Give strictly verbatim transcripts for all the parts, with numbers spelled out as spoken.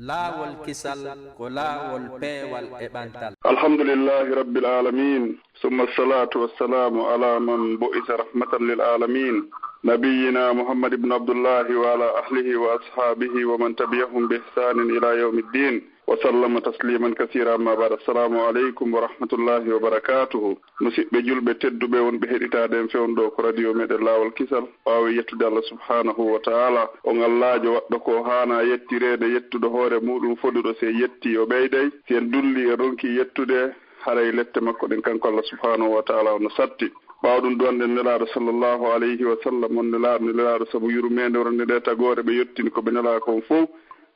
Laawol kisal ko laawol peewal e ɓantal. الحمد لله رب العالمين، ثم الصلاة والسلام على من بعث رحمة للعالمين، نبينا محمد بن عبد الله، وعلى أهله وأصحابه ومن تبعهم بإحسان إلى يوم الدين، وسلم تسليما كثيرا. أما بعد، السلام عليكم ورحمة الله وبركاته. Musidɓe julɓe tedduɓe wonɓe heɗitaade en fewndo ko radio meɗen Laawol Kisal, ɓaawo yettude Allah subhanahu wa ta'ala, on Allaajo waɗɗo ko haana yettireede, yettuɗo hoore muɗum foduɗo, si en yetti o ɓeyday, si en dulli e ronki yettude, haray lette makko ɗen kanko Allah subhanahu wa ta'ala ono satti. Ɓaawo ɗum duwanɗen Nelaaɗo sallallahu alayhi wa sallam, on Nelaaɗo, Nelaaɗo sabu yurmeende, wonande ɗe tagoore ɓe yottini ko ɓe nelaa kon fow.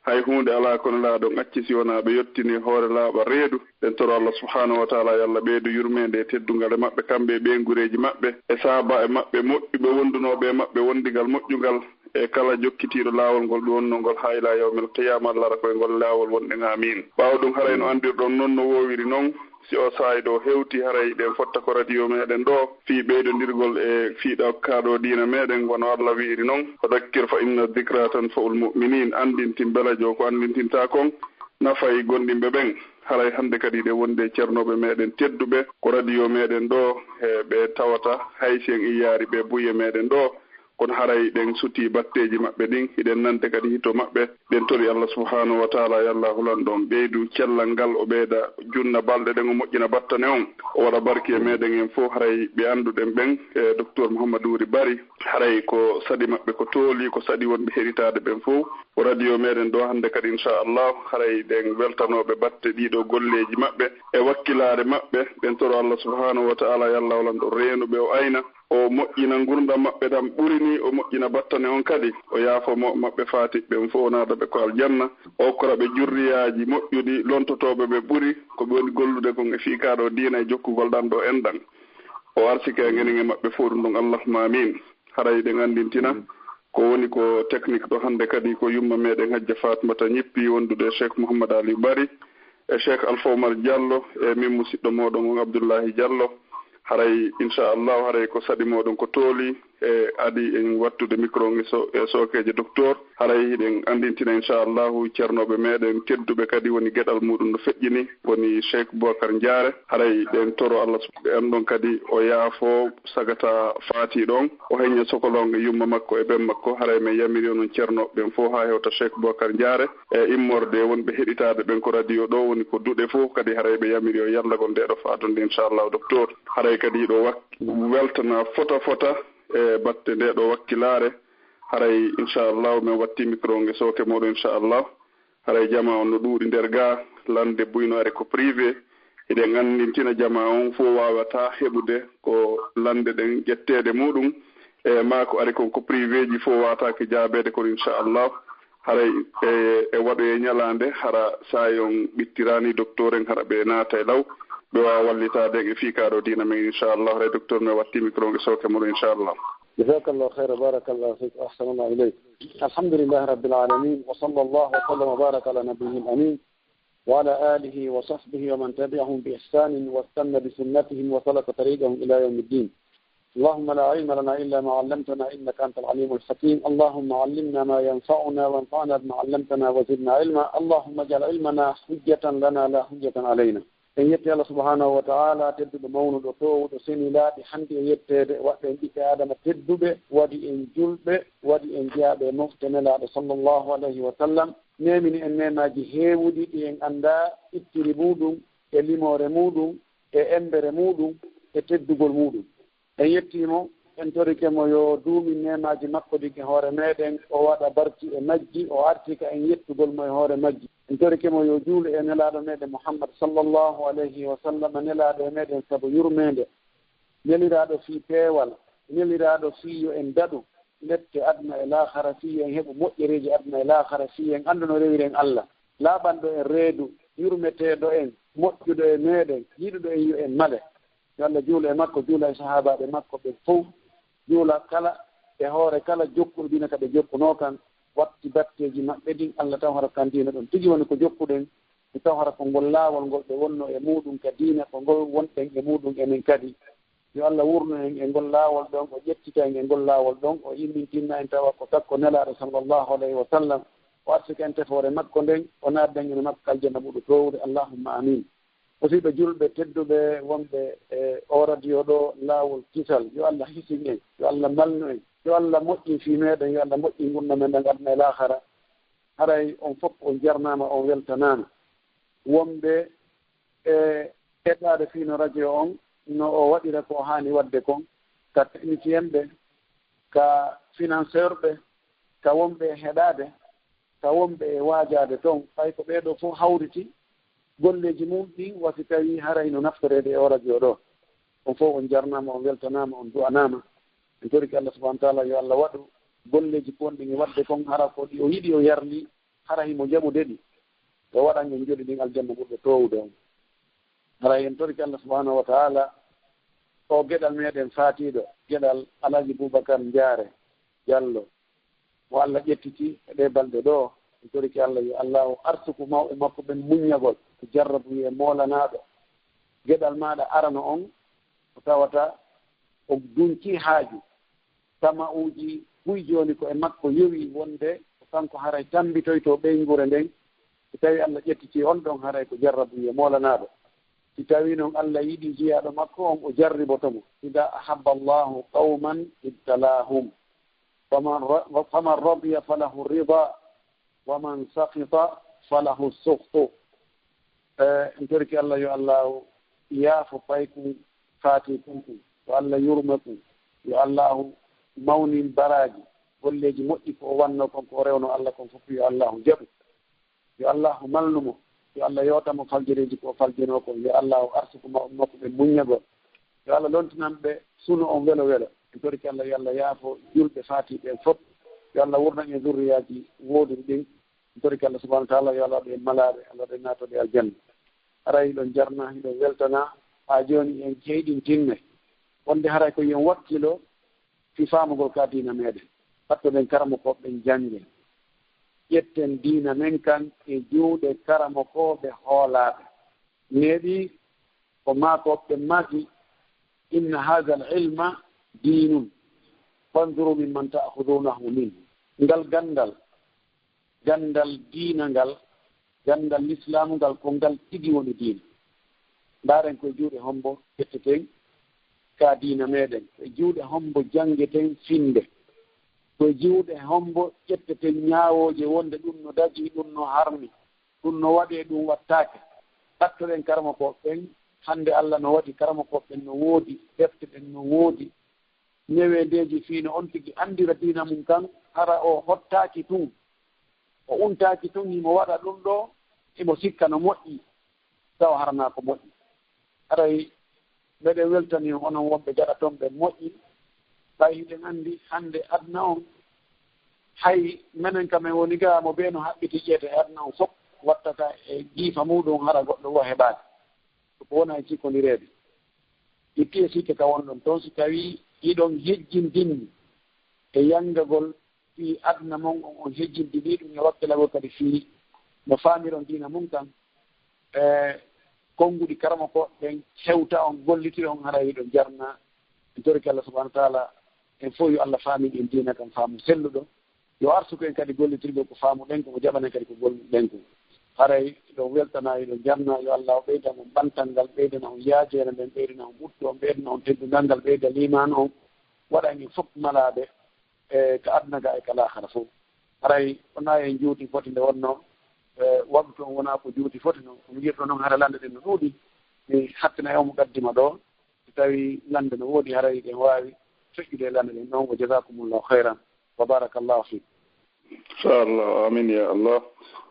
Hay huunde alaa ko Nelaaɗo on acci si wonaa ɓe yottini hoore laaɓa reedu. Ɗen toro Allah subhanahu wa ta'ala yo Allah ɓeydu yurmeende e teddungal e maɓɓe, kamɓe e ɓeynguureeji maɓɓe, e sahaaba'en maɓɓe moƴƴuɓe wondunooɓe e maɓɓe wondigal moƴƴungal, e kala jokkitiiɗo laawol ngol ɗum wonnoo ngol haa ilaa yawmil qiyaama, Allah ara ko e ngol laawol wonɗen. Aamiin. Ɓaawo ɗum, haray no anndirɗon non no woowiri non, si oo saa'i ɗoo hewtii, haray ɗen fotta ko radio meɗen ɗoo, fii ɓeydondirgol e fii ɗakkaaɗo diina meɗen, wano Allah wi'iri non, "Fadakkir fa inna dikra tanfa'ul mu'minin", anndintin, belajo ko anndintintaa kon nafay gomɗinɓe ɓen. Haray hannde kadi ɗen wondi e ceernooɓe meɗen tedduɓe, ko radio meɗen ɗoo, e ɓe tawata hay si en iyaari ɓe buy e meɗen ɗoo, kono haray ɗen sutii batteeji maɓɓe ɗin, hiɗen nande kadi hito maɓɓe. Ɗen tori Allah subhanahu wa ta'ala yo Allah hulan ɗon ɓeydu cellal ngal, o ɓeyda junna balɗe ɗen, o moƴƴina battane on, o waɗa barki e meɗen en fow. Haray ɓe annduɗen ɓen, e Docteur Mouhamadou Wuri Bari, haray ko saɗi maɓɓe ko tooli, ko saɗi wonɓe heɗitaade ɓen fow. Ko radio meɗen ɗoo hannde kadi, inchallah, haray ɗen weltanooɓe batte ɗiɗo golleeji maɓɓe e wakkilaare maɓɓe. Ɗen toro Allah subhanahu wa ta'ala yo Allah hulan ɗon reenuɓe, o ayna, o moƴƴina ngurndan maɓɓe ɗan ɓuri ni, o moƴƴina battane on kadi, o yaafo mo maɓɓe faatiɓe ɓen fow, o naada ɓe ko aljanna, o okkora ɓe jurriyaaji moƴƴuɗi, lontotooɓe ɓe ɓuri ko ɓe woni gollude kon e fii kaa ɗoo diina e jokkugol ɗan ɗoo enɗan. O arsika en enen e maɓɓe fow ɗum ɗon, allahumma amin. Haray ɗen anndintina ko woni ko technique ɗoo hannde kadi ko yumma meɗen Hajja Fatmata Ñippi wondude e Cheikh Mouhammad Aliou Bari, e Cheikh Alpha Oumar Diallo, e min musiɗɗo mooɗon on Abdullahi Diallo. Haray, inchallahu, haray ko saɗi mooɗon ko tooli, e adi en wattude micro on e so-, e sookeejo docteur. Haray hiɗen anndintina, inchallahu, ceernooɓe meɗen tedduɓe kadi woni geɗal muɗum no feƴƴini, woni Cheikh Boubacar Ndiare. Haray ɗen toro Allah sub-, en ɗon kadi o yaafo sagata faatiiɗo on, o heñña sokolo on e yumma makko e ben makko. Haray men yamiri onon ceernooɓe ɓen fow haa hewta Cheikh Boubacar Ndiare. E immorde wonɓe heɗitaade ɓen ko radio ɗoo woni ko duɗe fow, kadi haray ɓe yamiri o yallagol nde ɗoo faadunde, inchallahu, docteur. Haray kadi hiɗo wak-, weltana fota fota e batte nde ɗoo wakkilaare. Haray, inchallahu, men watti micro on e sooke mooɗon, inchallahu. Haray jamaa on no ɗuuɗi nder gaa, lande buy no ari ko privé. Hiɗen anndintina jamaa on fow waawataa heɓude ko lande ɗen ƴetteede muɗum, e maa ko ari kon ko privéji fow waawataake jaabeede, kono inchallah, haray e, e waɗoye ñalaande, hara saa'i on ɓittiraani docteur en, hara ɓe naata e law, ɓe waawa wallitaade en e fii kaa ɗoo diina men, inchallah. Haray docteur, men watti micro on e sooke mon, inchallah. جزاك الله خيرا، بارك الله فيك، أحسن الله إليك. الحمد لله رب العالمين، وصلى الله وسلم وبارك على نبيه الأمين وعلى آله وصحبه ومن تبعهم بإحسان واستنى بسنتهم وسلك طريقهم إلى يوم الدين. اللهم لا علم لنا إلا ما علمتنا إنك أنت العليم الحكيم. اللهم علمنا ما ينفعنا وانفعنا بما علمتنا وزدنا علما. اللهم اجعل علمنا حجة لنا لا حجة علينا. En yetti Allah subhanahu wa ta'ala, tedduɗo, mawnuɗo, toowuɗo, seni laaɓi hanti e yetteede, waɗɗo en ɓiɓɓe Aadama tedduɓe, waɗi en julɓe, waɗi en jeyaaɓe e mofte Nelaaɗo sallallahu alayhi wa sallam, neemini en neemaaji heewuɗi ɗi en anndaa ittiri muuɗum e limoore muuɗum e emmbere muuɗum e teddugol muuɗum. En yettii mo, en torike mo yo duumin neemaaji makko ɗin e hoore meɗen, o waɗa barki e majji, o artika en yettugol mo e hoore majji. En torike mo yo juulu e Nelaaɗo meɗen Muhammad sallallahu alayhi wa sallam, nelaaɗo e meɗen sabu yurmeende, neliraaɗo fii peewal, neliraaɗo fii yo en daɗu lepte aduna e laakara, fii yo en heɓu moƴƴereeji aduna e laakara, fii yo en anndu no rewiren Allah. Laaɓanɗo en reedu, yurmeteeɗo en, moƴƴuɗo e meɗen, yiɗuɗo en yo en male. Yo Allah juulu e makko, juula e sahaabaaɓe makko ɓen fow, juula kala e hoore kala jokkuɗo diina ka ɓe jokkunoo kan, watti batteeji maɓɓe ɗin, Allah taw hara kan diina ɗon tigi woni ko jokkuɗen, mi taw hara ko ngol laawol ngol ɓe wonnoo e muuɗum ka diina, ko ngol wonɗen e muuɗum enen kadi. Yo Allah wurnu en e ngol laawol ɗon, o ƴettita en e ngol laawol ɗon, o immintinna en tawa ko takko Nelaaɗo sallallahu alayhi wa sallam, o arsika en tefoore makko nden, o naatda en e makko aljanna ɓurɗo toowude. Allahumma amin. Musiɗɓe julɓe tedduɓe wonɓe e o radio ɗo, Laawol Kisal, yo Allah hisin en, yo Allah malnu en, yo Allah moƴƴin fii meɗen, yo Allah moƴƴin ngurndan men ɗan aduna e laahara. Haray on fof on jarnaama, on weltanaama. Wonɓe e heɗaade fii no radio on no o waɗira ko haani waɗde kon, ka technicien ɓe, ka financeur ɓe, ka wonɓe e heɗaade, ka wonɓe e waajaade ton, ɓay ko ɓee ɗoo fof hawriti golleeji mum ɗin, wa si tawii haray no naftoreede e o radio ɗo. On fof on jarnaama, on weltanaama, on du'anaama. En torike Allah subhanahu wa taala yo Allah waɗu golleeji ko wonɗen e waɗde kon, hara ko ɗi o yiɗi o yarli, hara himo jaɓude ɗi, o waɗan en jooɗi ɗin aljanna ɓurɗo toowude on. Haray en torike Allah subhanahu wa taala, o geɗal meɗen faatiiɗo, geɗal Alhaji Boubacar Ndiare Diallo, mo Allah ƴettiti e ɗee balɗe ɗoo. En torike Allah yo Allahu arsuku mawɓe makko ɓen muññagol, ko jarrabu e moolanaaɗo geɗal maaɗa arano on, ko tawata o duñci haaju. Tama'uuji buy jooni ko e makko yowi wonde ko kanko haray tammbitoytoo ɓeynguure nden. Si tawii Allah ƴettitii on ɗon, haray ko jarrabu e moolanaaɗo. Si tawii non Allah yiɗii jiyaaɗo makko on, o jarriboto mo. Idaa ahabba Allahu qawman ibtalaahum. Faman ra-, faman radiya falahu rida, wa man sakhita falahu sukhtu. E, en torike Allah yo Allahu yaafo paykun faati kun kun, yo Allah yurme kun, yo Allahu mawnin baraaji, golleeji moƴƴi ko o wannoo kon, ko o rewnoo Allah kon fof, yo Allahu jaɓu. Yo Allahu malnu mo, yo Allah yoota mo faljareeji ko o faljanoo kon, yo Allahu arsuku ma-, makko ɓe muññagol. Yo Allah lontinan ɓe suno on welo welo. En torike Allah, yo Allah yaafo julɓe faatiiɓe en fof. Yo Allah wurnan en zurriyaaji wooduɗi ɗin. En torike Allah subhanahu wa taala, yo Allah waɗu en malaaɓe, Allah waɗu en naatooɓe aljanna. Haray hiɗon jarna, hiɗon weltana, haa jooni en jeyɗintinne wonde haray ko yo en wakkilo fii faamugol ka diina meɗen. Ɓattoɗen karamokooɓe ɓen janngen. Ƴetten diina men kan e juuɗe karamokooɓe hoolaaɓe. Neeɓi ko maakooɓe ɓen maaki, "Inna haadha al-ilma diinun, fanzuru mimman ta'khudunahu min." Ngal ganndal, ganndal diina ngal, ganndal lislaamu ngal, ko ngal tigi woni diina. Ndaaren ko e juuɗe hombo ƴetteten ka diina meɗen, ko e juuɗe hombo janngeten finnde, ko e juuɗe hombo ƴetteten ñaawooje wonde ɗum no dagii, ɗum no harmi, ɗum no waɗee, ɗum wattaake. Ɓattoɗen karamokooɓe ɓen, hannde Allah no waɗi karamokooɓe ɓen no woodi, defte ɗen no woodi, neweendeeji fii no on tigi anndira diina mum kan, hara o hottaaki tun, o untaaki tun, himo waɗa ɗum ɗo, himo sikka no moƴƴi, tawa haranaa ko moƴƴi. Haray meɗen weltanii on, onon wonɓe gaɗa ton ɓe moƴƴi, ɓay hiɗen anndi hannde aduna on, hay menen ka men woni ga, mo bee no haɓɓiti ƴeeta e aduna on fof, wattata e giifa muuɗum hara goɗɗo wo heɓaani. Ko wona e cikkondireede. Itti e sikke ka wonɗon ton, si tawii hiɗon hejjindinni e yanngagol fii aduna mon on, on hejjindinii ɗum e wakkilagol kadi fii no faamiron diina mum kan, e konnguɗi karamokooɓe ɓen hewta on, gollitira on, haray hiɗon jarna. En torike Allah subhanahu wa taala, en fof yo Allah faamin en diina kan faamu selluɗo. Yo arsuku en kadi gollitirgol ko faamuɗen kon, o jaɓanen kadi ko golluɗen kon. Haray hiɗon weltana, hiɗon jarna, yo Allah o ɓeydan on ɓantal ngal, ɓeydana on yaajeere nden, ɓeydana on ɓuttu on, ɓeydana on teddungal ngal, ɓeyda liimaan on, waɗa en fof malaaɓe e ka aduna ga e ka laahara fof. Haray wonaa en juuti foti nde wonnoo, e, waktu on wonaa ko juuti foti no, ko mbiyirɗo noon, hara lannde ɗen no ɗuuɗi. Mi hattina e on mo qaddima ɗo, si tawii lannde no woodi, haray hiɗen waawi feƴƴude e lannde ɗen noon. Wa jazakumullahu khayran. Wa barakallahu fiikum. Inchallah, amin ya Allah,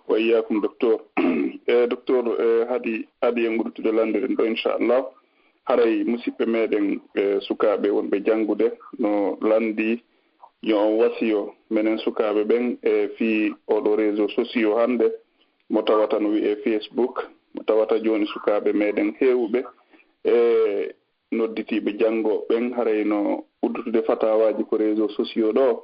wa iyyakum, docteur. E docteur, e haadi, haadi en udditude lannde ɗen ɗo, inchallah. Haray musiɓɓe meɗen, e sukaaɓe wonɓe janngude, no lanndii, yo on wasiyo menen sukaaɓe ɓen e fii oɗo réseau sociaux hannde, mo tawata no wi'ee Facebook, mo tawata jooni sukaaɓe meɗen heewuɓe e nodditiiɓe janngo ɓen haray no uddutude fatawaaji ko réseau sociaux ɗo.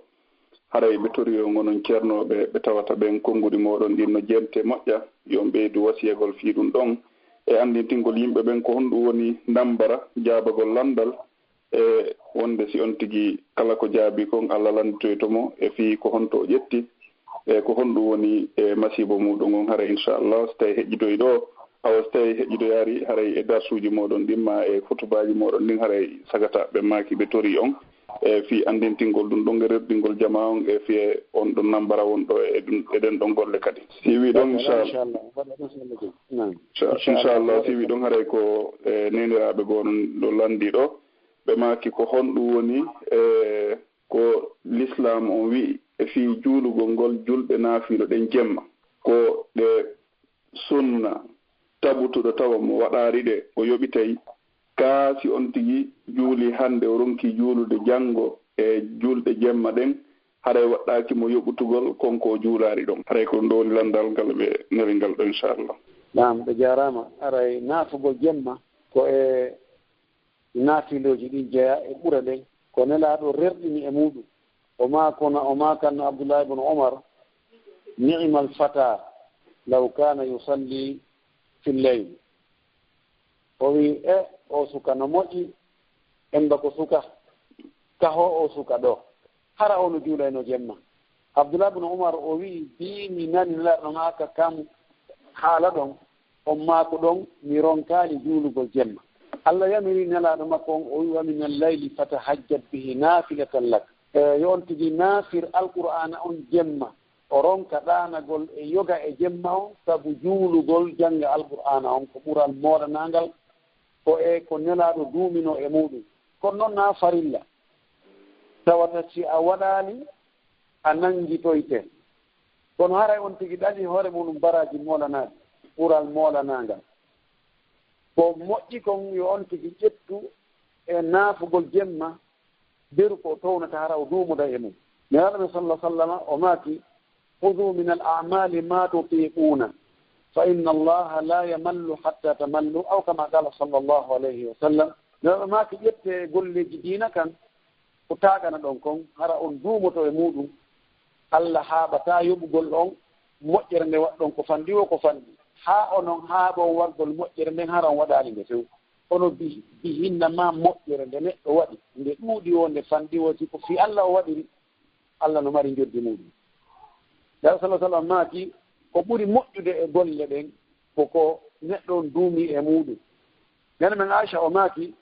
Haray ɓe toriyo onon ceernooɓe ɓe tawata ɓen konnguɗi mooɗon ɗin no jente moƴƴa, yo on ɓeydu wasiyagol fii ɗum ɗon e anndintingol yimɓe ɓen ko honɗum woni nambara jaabagol lanndal, e wonde si on tigi kala ko jaabii kon, Allah lannditoyto mo e fii ko honto o ƴetti. E ko honɗum woni e masiibo muuɗum on? Haray, inchallah, so tawi heƴƴitoyi ɗo, awa, so tawi heƴƴitoyaari, haray e darsuuji mooɗon ɗin ma e hutubaaji mooɗon ɗin, haray sagata ɓe maaki ɓe torii on e fii anndintingol ɗum ɗon e rerɗingol jamaa on e fii on ɗon nambara wonɗo e ɗum, e ɗen ɗon golle kadi. Si wi ɗon, inchallah. Inchallah. Waɗa ɗum so Allah jaɓi. Naam. Incha-, inchallah, si wi ɗon haray ko e neeniraaɓe goo ɗon ɗo lanndii ɗo, ɓe maaki ko honɗum woni e ko lislaam on wi'i e fii juulugol ngol julɗe naafilo ɗen jemma. Ko ɗe sunna tabutuɗo tawa mo waɗaari ɗe o yoɓitay, kaa si on tigi juuli hannde o ronki juulude janngo e julɗe jemma ɗen, haray waɗɗaaki mo yoɓutugol kon ko o juulaari ɗon. Haray ko ɗum ɗo woni lanndal ngal ɓe neli ngal ɗo, inchallah. Naam, ɓe jaaraama. Haray naafugol jemma ko e naafilooji ɗin jeyaa e ɓura ɗen, ko Nelaaɗo rerɗini e muuɗum. O maakona, o maakanno Abdullahi ibn Umar, "Ni'mal fata law kana yusalli fil layl." O wi'i, "E, o suka no moƴƴi, emba ko suka, kaho o suka ɗo. Hara o no juulayno jemma." Abdullahi ibn Umar o wi'i, "Bii mi nani Nelaaɗo maaka kam haala ɗon, on maaku ɗon, mi ronkaali juulugol jemma." Allah yamiri Nelaaɗo makko on, o wi'i, "Wa minal layli fatahajjad bihi nafilatan lak." E, yo on tigi naafir Alqur'aana on jemma, o ronka ɗaanagol e yoga e jemma on, sabu juulugol jannga Alqur'aana on ko ɓural moolanaangal, ko e ko Nelaaɗo duuminoo e muuɗum. Kono noon naa farilla, tawata si a waɗaali, a nanngitoyte. Kono haray on tigi ɗali hoore muuɗum baraaji moolanaaɗi, ɓural moolanaangal. Ko moƴƴi kon yo on tigi ƴettu e naafugol jemma, beru ko o townata hara o duumoda e mum. Nelaaɗo men sallallahu alaihi wasallam o maaki, "Khudhu min al-a'mali ma tutiquna, fa inna Allaha la yamallu hatta tamallu," aw kama qala sallallahu alaihi wasallam. Nelaaɗo maaki, "Ƴette e golleeji diina kan ko taagana ɗon kon, hara on duumoto e muuɗum. Allah haaɓataa yoɓugol on moƴƴere nde waɗɗon ko fanɗi woo ko fanɗi, haa onon haaɓoo waɗgol moƴƴere nden hara on waɗaali nde few." Kono bi, bi hinna ma moƴƴere nde neɗɗo waɗi, nde ɗuuɗi woo, nde fanɗi woo, si ko fii Allah o waɗiri, Allah no mari njoddi muuɗum. Nelaaɗo sallallahu alaihi wasallam maaki, ko ɓuri moƴƴude e golle ɗen ko ko neɗɗo on duumi e muuɗum. Nene men Aisha o maaki,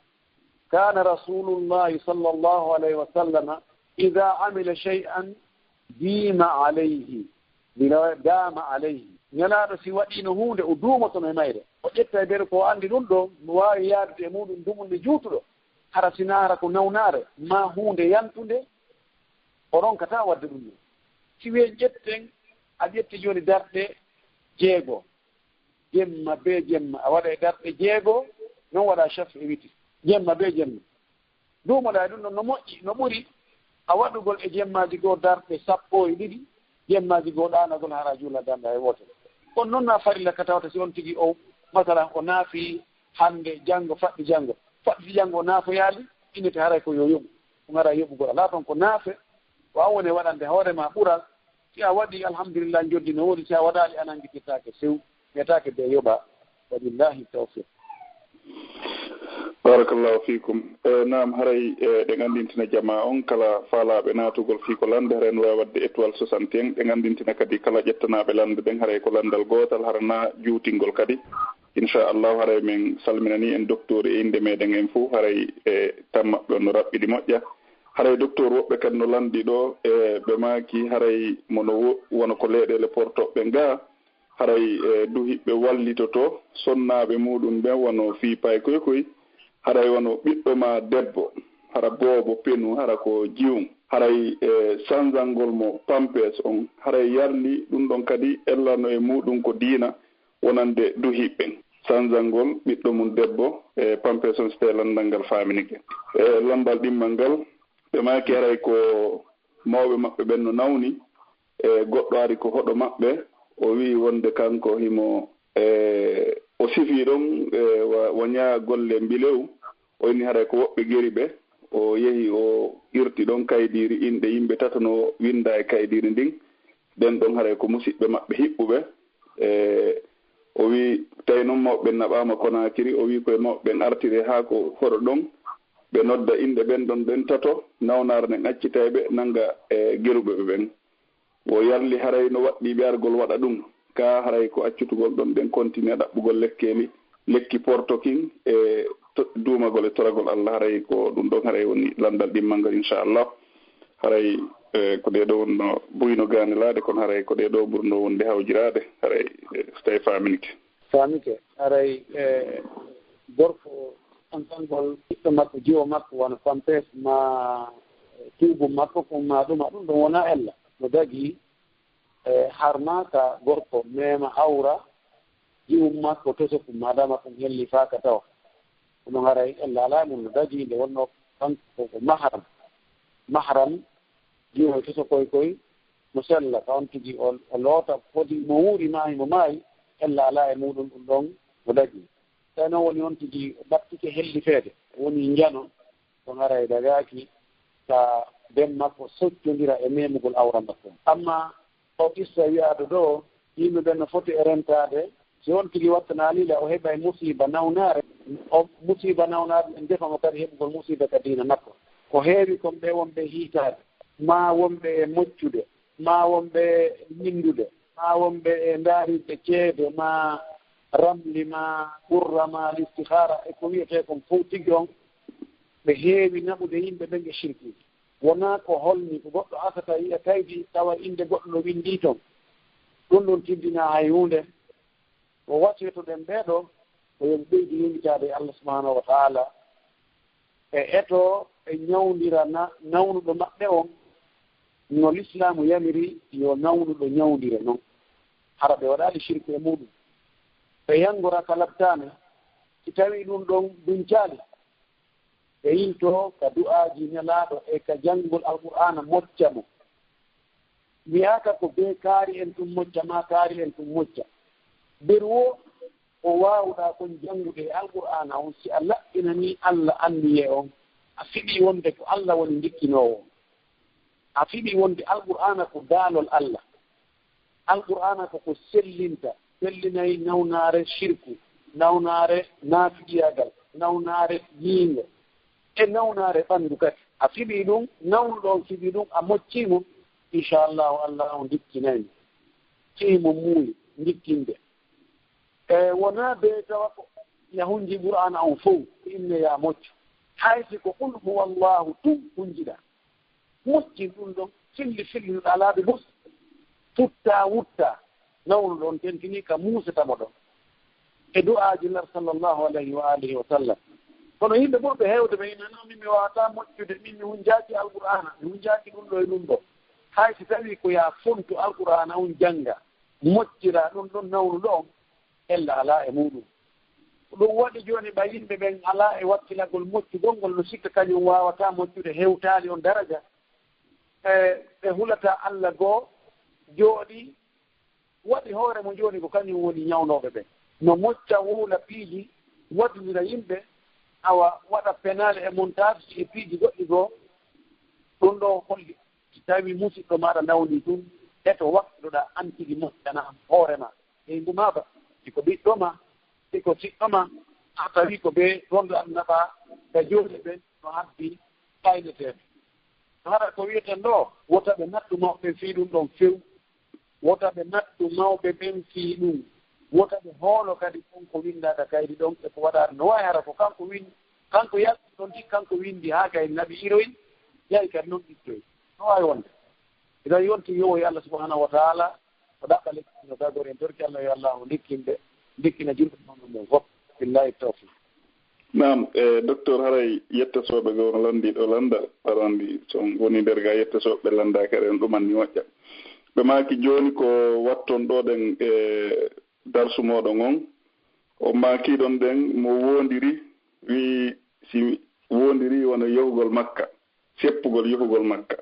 "Kana Rasulullahi sallallahu alaihi wasallam idha amila shay'an dima alayhi." Bila dama alayhi. Nelaaɗo si waɗiino huunde, o duumotono e mayre. O ƴetta e nder ko o anndi ɗum ɗo, no waawi yaadude e muuɗum dumunde juutuɗo. Hara si naara ko nawnaare, maa huunde yantunde, o ronkataa waɗde ɗum ɗo. Si wiyen ƴetten, a ƴetti jooni darɗe jeego, jemma bee jemma, a waɗa e darɗe jeego, non waɗa shafi e witi, jemma bee jemma. Duumoɗaa e ɗum ɗon no moƴƴi, no ɓuri a waɗugol e jemmaaji goo darɗe sappo e ɗiɗi, jemmaaji goo ɗaanagol hara juula darnda e wootere. Kono noon na farilla ka tawata si on tigi o, masalan, o naafi hannde, janngo, faɗɗi janngo, faɗɗi janngo o naafoyaali, innete haray ko yo yoɓu. Ɗum haray yoɓugol alaa toon, ko naafe, ko an woni waɗande hoore ma ɓural. Si a waɗi, alhamdulillah, njoddi no woodi. Si a waɗaali, a nanngitirtaake few, wiyetaake de yoɓa. Wabillahi tawfiq. Barakallahu fikum. E, naam, haray, e, ɗen anndintina jamaa on, kala faalaaɓe naatugol fii ko lande, haray no waawi waɗde étoile soixante et un. Ɗen anndintina kadi kala ƴettanaaɓe lande ɗen, haray ko landal gootal, hara na juutingol kadi. Inchallahu, haray men salminanii en docteur e innde meɗen en fuu, haray e tan maɓɓe on no raɓɓiɗi moƴƴa. Haray docteur, woɓɓe kadi no lanndi ɗo, e ɓe maaki haray mo no wo-, wano ko leyɗeele portoɓe gaa, haray e duhiɓɓe wallitoto sonnaaɓe muuɗum ɓen wano fii paykoykoy, haray wano ɓiɗɗo maa debbo, hara boobo penu, hara ko jiyum, haray e sanzangol mo pampers on, haray yarli ɗum ɗon kadi ellano e muuɗum ko diina, wonande duhiiɓe ɓen. Sanzangol ɓiɗɗo mum debbo e pampers on, so tawii lanndal ngal faaminike. E lanndal ɗimmal ngal, ɓe maaki haray ko mawɓe maɓɓe ɓen no nawni, e goɗɗo ari ko hoɗo maɓɓe, o wi'i wonde kanko himo, e, o sifii ɗon, e, wa, wa ñaa golle mbilew, o inni haray ko woɓɓe geri ɓe, o yehi o irti ɗon kaydiiri inɗe yimɓe tato no winndaa e kaydiiri ndin, ɓen ɗon haray ko musiɓɓe maɓɓe hiɓɓuɓe. E, o wi'i, tawi non mawɓe ɓen naɓaama Konaakiri, o wi'i ko e mawɓe ɓen artiri haa ko hoɗo ɗon, ɓe nodda inɗe ɓen ɗon ɓen tato, nawnaare nden accitay ɓe, nannga e geruɓe ɓe ɓen. Wo yalli haray no waɗɗii ɓe argol waɗa ɗum, kaa haray ko accutugol ɗon ɗen continue ɗaɓɓugol lekkeeli, lekki portokin e to-, duumagol e toragol Allah, haray ko ɗum ɗon haray woni lanndal ɗimmal ngal, inchallah. Haray, eh, ko ɗee ɗoo wonno buyno gaanelaade, kono haray ko ɗee ɗoo ɓurnoo wonde hawjiraade, haray, eh, so tawii faaminike. Faamike, haray, eh, gorko o, ɓaŋkangol ɓiɗɗo makko, jiwo makko, wano pampers maa tuubu makko, ko maa ɗuma, ɗum ɗon wonaa ella. No dagii, eh, har maa ka gorko meema awra jiwo makko tosoku, maadaama ɗum hellifaaka tawa. Kono haray ella alaa e mum, no dagii nde wonnoo kanko ko, ko mahram. Mahram, jiwo e tosokoy koy, mo sella, ka on tigi o, o loota, fodi mo wuuri maa himo maayi, ella alaa e muuɗum, ɗum ɗon no dagii. Tawi noon woni on tigi o ɓattike hellifeede, woni njano, ko haray dagaaki ka ben makko soccondira e memugol awra makko. Amma o qissa wi'aaɗo ɗoo, yimɓe ɓen no foti e rentaade, si on tigi wattanaali la, o heɓay musiiba nawnaare, o musiiba nawnaare, en defa mo kadi heɓugol musiiba ka diina makko. Ko heewi kon ɓe wonɓe hiitaade, maa wonɓe e moccude, maa wonɓe e winndude, maa wonɓe e ndaarinde ceede, maa ramli, maa qurra, maa listihaara, e ko wi'etee kon fow tigi on, ɓe heewi naɓude yimɓe ɓen e sirkuuji. Wonaa ko holni, ko goɗɗo asata yi'a kaydi, tawa innde goɗɗo no winndii ton. Ɗum ɗon tiddinaa hay huunde. Ko wasiytoɗen ɓee ɗoo, ko yo ɓe ɓeydu yeñitaade e Allah subhanahu wa ta'ala, e eto e ñawndira na-, nawnuɗo maɓɓe on, no Lislaamu yamiri yo nawnuɗo ñawndire non. Hara ɓe waɗaali sirku e muuɗum. Ɓe yanngora ka labtaane, si tawii ɗum ɗon duncaali, ɓe yiltoo ka du'aaji Nelaaɗo e ka janngol Alqur'aana mocca mo. Wi'aaka ko bee kaari en tun mocca maa kaari en tun mocca. Beru wo ko waawuɗaa kon janngude e Alqur'aana on, si a laɓɓinanii Alla anniyee on, a fiɓii wonde ko Alla woni ndikkinoowo on. A fiɓii wonde Alqur'aana ko daalol Alla. Alqur'aana ko ko sellinta, sellinay nawnaare sirku, nawnaare naafiqiyaagal, nawnaare yiingo, e nawnaare ɓanndu kadi. A fiɓii ɗum, nawnuɗo on fiɓii ɗum, a moccii mo, inchallahu, Allah on ndikkinay mo. Fii mo muuyi ndikkinde. E wonaa bee tawa ko ya hunji Qur'aana on fow, inne ya moccu. Hay si ko qul huwallahu tun hunjiɗaa. Moƴƴin ɗum ɗon, filli, filli no ɗaa laabi bus, tutta, wutta, nawnu ɗon, tentini ka muuse tamo ɗon. E du'aaji Nar sallallahu alayhi wa alihi wa sallam. Kono yimɓe ɓurɓe heewde ɓe ina, "Non, min mi waawataa moƴƴude, min mi hunjaaki Alqur'aana, mi hunjaaki ɗum ɗo e ɗum ɗo." Hay si tawii ko yaa fontu Alqur'aana on jannga, moƴƴiraa ɗum ɗon nawnu ɗon, ella alaa e muuɗum. Ko ɗum waɗi jooni ɓay yimɓe ɓen alaa e wakkilagol moƴƴugol ngol, no sikka kañum waawataa moƴƴude, hewtaali on daraja. E, ɓe hulataa Alla goo, jooɗii, waɗi hoore mo jooni ko kañum woni ñawnooɓe ɓen. No mocca, wuula piiji, waddindira yimɓe, awa waɗa penaale e montage e piiji goɗɗi goo. Ɗum ɗo holli, si tawii musiɗɗo maaɗa nawni ɗum, eto wakkiloɗaa an tigi moƴƴana hoore maa. Ɓeyngu maa ba, si ko ɓiɗɗo maa, si ko siɗɗo maa, a tawi ko ɓe wonɓe annabaa ka jooni ɓen no habbi ayneteeɓe. Hara ko wi'eten ɗo, wota ɓe nattu mawɓe ɓen fii ɗum ɗon few. Wota ɓe nattu mawɓe ɓen fii ɗum. Wota ɓe hoolo kadi kon ko winndaa ka kaydi ɗon e ko waɗaani. No waawi hara ko kanko win-, kanko yalti ɗon tigi, kanko winndi haa kay naɓi iroyi, yahi kadi non ittoyi. No waawi wonde. Idan yonti yowoy Allah subhanahu wa ta'ala, o ɗaɓɓa lekki no dagori en, torki Allah yo Allah o ndikkin ɓe, ndikkina julɓe mawɓe ɓen fof. Billahi tawfiq. Naam, e, docteur, haray yettasooɓe goo no lanndii ɗo lanndal, aɗa anndi so on woni nder ga yettasooɓe ɓe lanndaaki, aɗa en ɗuman ni moƴƴa. Ɓe maaki jooni ko watton ɗo ɗen e darsu mooɗon on, on maaki ɗon ɗen mo woondiri, wi'i si woondiri wona yohugol Makka. Seppugol yohugol Makka.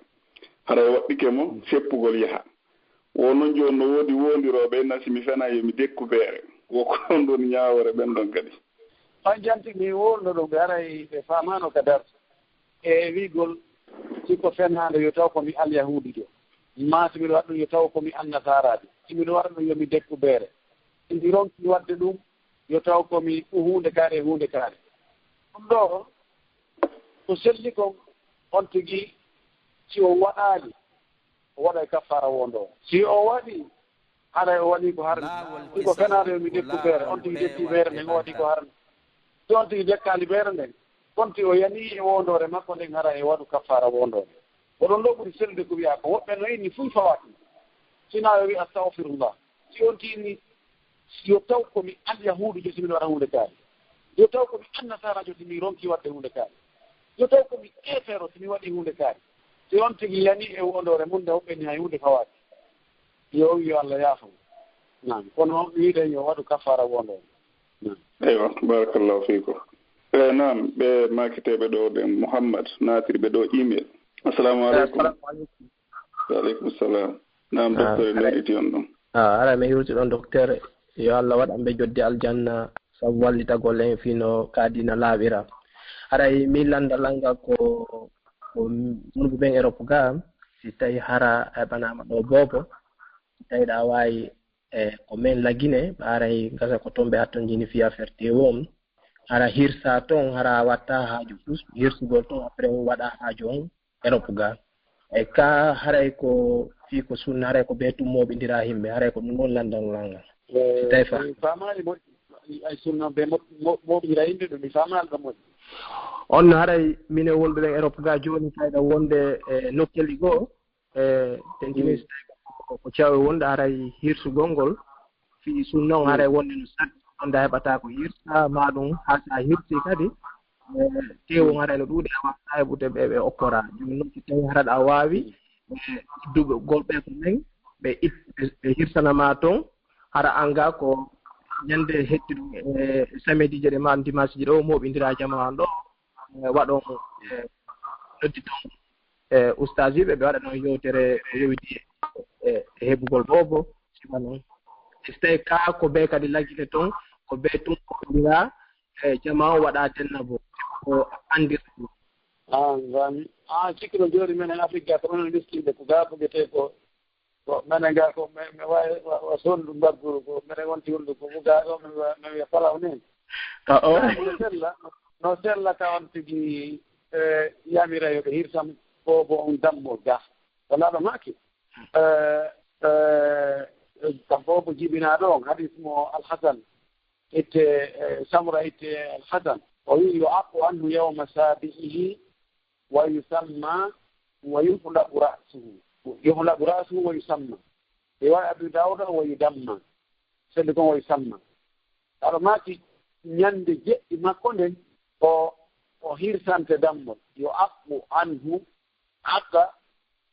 Haray waɗɗike mo seppugol yaha. Wo non jooni no woodi woondirooɓe en, si mi fenaa yo mi dekku beere. Wo ko on ɗon ñaawoore ɓen ɗon kadi. On janti mi wonno ɗum ɓe haray ɓe faamaano ka darsu. E wi'gol, si ko fenaande yo taw ko mi alyahuudijo. Maa si miɗo waɗa ɗum yo taw ko mi annasaaraajo. Si miɗo waɗa ɗum yo mi dekku beere. Si mi ronki waɗde ɗum, yo taw ko mi huunde kaare, huunde kaare. Ɗum ɗo, ko selli kon, on tigi, si on waɗaali, o waɗay kaffaara wondo. Si o waɗi, haray o waɗi ko harmi. Si ko fenaaɗo yo mi jekku feere, on tigi jekki feere nden, o waɗi ko harmi. Si on tigi jekkaali feere nden, konti o yanii e wondoore makko nden, haray o waɗu kaffaara wondoore. Ko ɗon ɗo ɓuri sellude ko wi'aa ko. Woɓɓe no inni fuy fawaaki. Si naa yo wi' astagfirullah. Si on tigi inni, yo taw ko mi alyahuudujo si miɗo waɗa huunde kaari. Yo taw ko mi annasaarajo si mi ronki waɗde huunde kaari. Yo taw ko mi keefeero si mi waɗi huunde kaari. Si on tigi yanii e wondoore mum nde, o ɓenni hay huunde fawaaki. Yo o wi' yo Allah yaafo mo. Naam. Kono wi'ude yo waɗu kaffaara wondoore. Naam. Eywa, barakallahu fiikum. E, naam, ɓe makiteeɓe ɗo ɓen, Muhammad naatirɓe ɗo email. Assalamu aleykum. Assalamu aleykum. Wa aleykum salam. Naam, ah, docteur, en haray, noditi on ɗon. Ah, haray mi hirti ɗon, docteur. Yo Allah waɗan ɓe joddi aljanna, sabu wallitagol en fii no ka diina laaɓira. Haray mi lanndal an ngal ko, ko wonɓe ɓen Europe ga, si tawi hara a heɓanaama ɗo boobo, si tawi ɗa waawi, e, ko men Lagine, ɓe haray gasa ko ton ɓe hattonjini fii affaire teewu on. Hara hirsa ton, hara a watta haaju fus, hirsugol ton, après on waɗa haaju on Europe ga. E ka haray ko fii ko sunna, haray ko bee tun mooɓindira himɓe, haray ko ɗun non lanndal ngal ngal. Si tawi fa- Mi faamaali moƴƴi. Ay sunna ɓe mo-, mo-, mooɓindira yimɓe ɓe, mi faamaali ɗon moƴƴi. On no haray minen wonɓe ɓen Europe ga jooni, fayda wonde e nokkeeli goo, e tentini, mm, si tawi ko, ko cawe wonde haray hirsugol ngol, fii sunna on, mm, haray wonde no satti, wonde a heɓataa ko hirsa, maa ɗun haa si a hirsi kadi, e, teewu on haray no ɗuuɗi, a waawataa heɓude ɓe, ɓe okkoraa. Jooni non si tawi hara a waawi, e, iddugol ɓe ko men, ɓe it-, ɓe, ɓe hirsana ma ton, hara an ga ko ñande hetti ɗun, e, samedi je ɗe maa dimanche je ɗo, mooɓindira jamaa on ɗo, e, waɗon, e, noddi ton, e, ustaaji ɓe, ɓe waɗa ɗon yewtere ko yowiti e, e heɓugol boobo, sifa non. E so tawi ka ko bee kadi Lagine ton, ko bee tun ko wonira, e, jamaa on waɗa denna bo, ko anndirɗo. Ah, ngam, ah, cikki no jooni menen Afrik ga ko onon miskiiɓe ko ga bugete ko Ko menen ga ko me, me wawi wa, wa sondu mbagguru ko menen wonti wondu ko buga ɗo me wa, me wiya palaw ni. Ah, oh. No sella, no sella ka on tigi, e, yamira yo ɓe hirsam boobo on dammol ga. Wala ɗo maki. E, e, ka boobo jibinaɗo on, hadis mo Al-Hasan itte, e, Samura itte Al-Hasan. O wi, "Yu'aqqu anhu yawma sabi'ihi wa yusamma wa yuhlaqu ra'suhu." Yuhlaqu ra'suhu wa yusamma. Riwaya Abi Dawuda wa yudamma. Selli kon wa yusamma. Aɗo maaki ñande jeɗɗi makko nden, o, o hirsante dammol. Yu'aqqu anhu, aqqa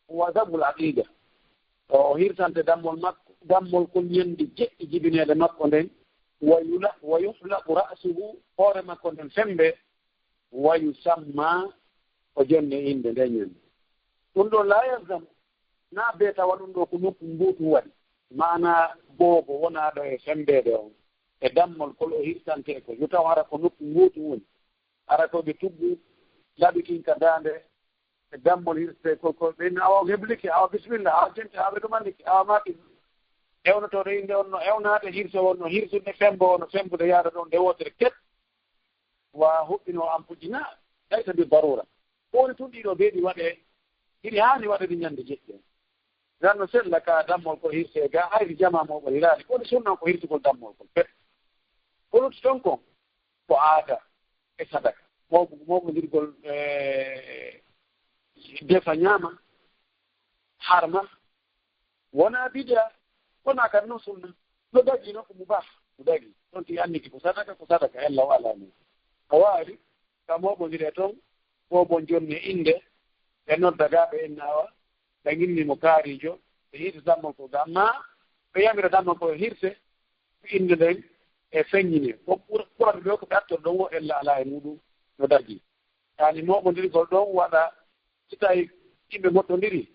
wa damul aqiqa. O hirsante dammol makko, dammol kon ñande jeɗɗi jibineede makko nden, wa yula-, wa yuhlaqu ra'suhu, hoore makko nden fembe, wa yusamma, o jonne innde nden ñande. Ɗum ɗo la yalzam, na bee tawa ɗum ɗo ko nokku mbuutu waɗi. Maana boobo wonaaɗo e femmbeede on, e dammol kol o hirsante ko, yo taw hara ko nokku mbuutu woni. Hara ko ɓe tuggu, laɓi kin ka daande, e dammol hirste ko, ko ɓe, awa on heblike, awa bismillah, awa jente, awa ɓe ɗumannike, awa maaki. Ewnotooɗo innde on no ewnaade, hirso on no hirsude, fembo on no fembude, yaada ɗon nde wootere ket. Wa huɓɓinoo ampuji na, tawi to ndir daruura. Ko woni tun ɗiɗo beeɗi waɗe, hiɗi haani waɗude ñande jeɗɗi. Ngan no sella ka dammol ko hirse ga, hayri jama mo ɓo hiraani. Ko woni sunna ko hirsugol dammol kol pet. Ko lutti ton kon, ko aada e sadaka. Mawɓe, mawɓondirgol, e, defa ñaama, harma, wona bid'a, wona kan non sunna. No dagi no ko mubah, no dagi. Ɗon ti anniki ko sadaka, ko sadaka, ella o alaa ni. A waari, ka moɓondire ton, bobon jonne innde, ɓe nodda ga ɓe inna awa, ɓe ginni mo kaarijo, ɓe hiita dammol ko ga. Amma ɓe yamira dammol ko hirse, innde nden e feññine. Ko ɓur-, ɓurata ɓe ko ɓe attor ɗon o ella alaa e muɗum, no dagi. Yaani moɓondirgol ɗon waɗa si tawi yimɓe mottondiri,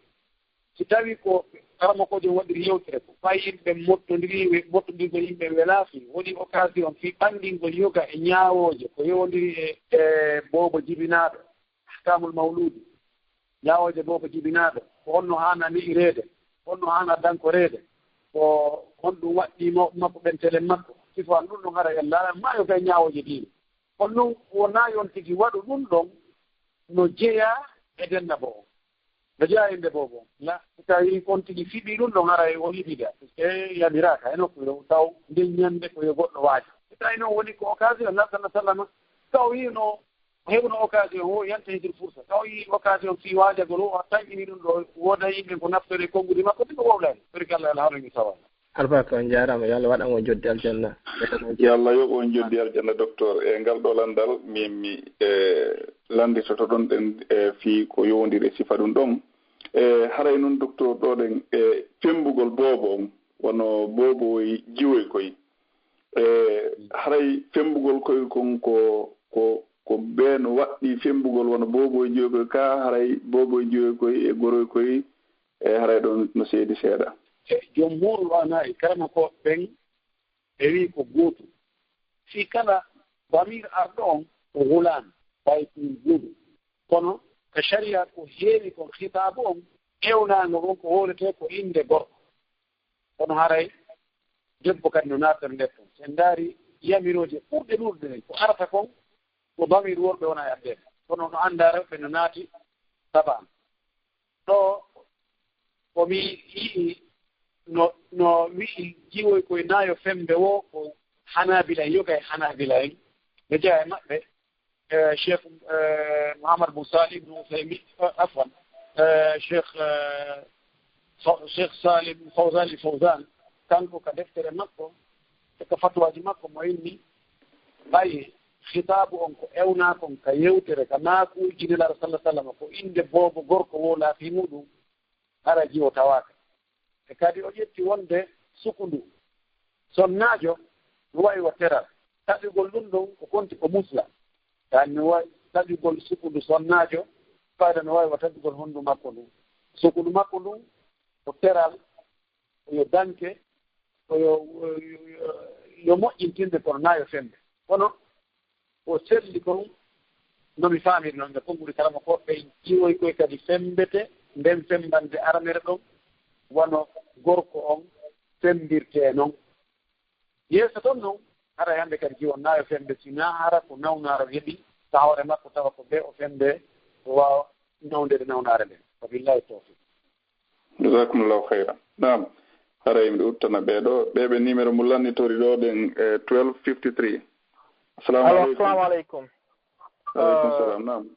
si tawi ko karamokoojo waɗiri yewtere ko fay yimɓe mottondiri, we-, mottondirgol yimɓe welaaki, woni occasion fii ɓanngingol yoga e ñaawooje ko yowondiri e, e boobo jibinaaɗo, ahkaamul mawluudi, ñaawooje boobo jibinaaɗo, ko honno haana li'ireede, honno haana dankoreede, ko honɗum waɗɗii mawɓe makko ɓen telen makko, sifo an ɗum ɗum hara en laalan maayo kay ñaawooje diine. Kono ɗum wonaa yon tigi waɗu ɗum ɗon no jeyaa e dennabo on. No jeyaa innde boobo on. La, si tawii on tigi fiɓii ɗum ɗon, haray o yiɗida. Parce que yamiraaka e nokku yo taw nden ñannde ko yo goɗɗo waajo. Si tawii noon woni ko occasion, Nabi sallallahu alaihi wasallam, taw hino heɓuno occasion o, yanta hidir fursa. Taw yi occasion fii waajagol o, a tanƴini ɗum ɗo, wooda yimɓe ko naftori e konnguɗi makko, ɗum ko wowlaani. Barikalla, Alla haɗa mi sawa. Alpha, ko on njaaraama, yo Alla waɗan on joddi aljanna. Yo Alla yoɓ on joddi aljanna, docteur. E ngal ɗo lanndal, min mi, e, lannditoto ɗon ɗen, e, fii ko yowondiri e sifa ɗum ɗon. E, haray noon, docteur, ɗo ɗen, e, femmbugol boobo on, wano boobo e jiwoy koy. E, haray femmbugol koy kon ko, ko, ko bee no waɗɗii femmbugol wano boobo e jiwoy koy, kaa haray boobo e jiwoy koy e goroy koy, e, haray ɗon no seedi seeɗa. E, jumhuur ulamaa'i, karamokooɓe ɓen, ɓe wi'i ko gootum. Fii kala damiir arɗo on ko gulaam, ɓay ɗum gootum. Kono ka shari'a ko heewi kon, khitaabu on, ewnaango on ko hooletee ko innde gorko. Kono haray debbo kadi no naatata nder ton. Si en ndaari yamirooje ɓurɗe ɗuuɗude ɗen, ko arata kon, ko damiir worɓe wona e addeede. Kono no anndaa rewɓe no naati tabaan. Ɗo ko mi yi'i no, no wi'i jiwoy koy naayo fembe wo ko Hanaabila en, yoga e Hanaabila en. No jeyaa e maɓɓe, eh, Cheikh, eh, Mouhammad bin Salih bin Uthaymin, eh, afwan, eh, Cheikh, eh, Fa-, Cheikh Salih Fawzan Fawzan, kanko ka deftere makko, e ka fatwaaji makko mo inni, ɓay khitaabu on ko ewnaa kon ka yewtere, ka maakuuji Nelaaɗo sallallahu alaihi wasallam, ko innde boobo gorko wo laatii muɗum, hara jiwo tawaaka. E kadi o ƴetti wonde sukundu sonnaajo no wa'i wa teral. Taƴugol ɗum ɗon ko konti ko musla. Taani no wa'i taƴugol sukundu sonnaajo, fayda no wa'i wa taƴugol hondu makko ndun. Sukundu makko ndun ko teral, ko yo danke, ko yo, yo, yo, yo moƴƴintinde kono naa yo fembe. Kono ko selli kon, no mi faamiri non, nde konguɗi karamokooɓe ɓen jiwoy koy kadi fembete, nden fembande aranere ɗon, wano gorko on fembirtee non. Yeeso ton non, haray hannde kadi jiwon naa yo fembe, si naa hara ko nawnaare o heɓi ka hoore makko, tawa ko bee o fembe, o waawa nawndede nawnaare nden. Wa billahi tawfiq. Jazakumullahu khairan. Naam. Haray miɗo uttana ɓee ɗo, ɓee ɓe numéro mo lannitori ɗo ɗen, eh, twelve fifty-three. Assalamu Alo, alaikum. Assalamu alaikum. Alaikum Eh, salam, naam.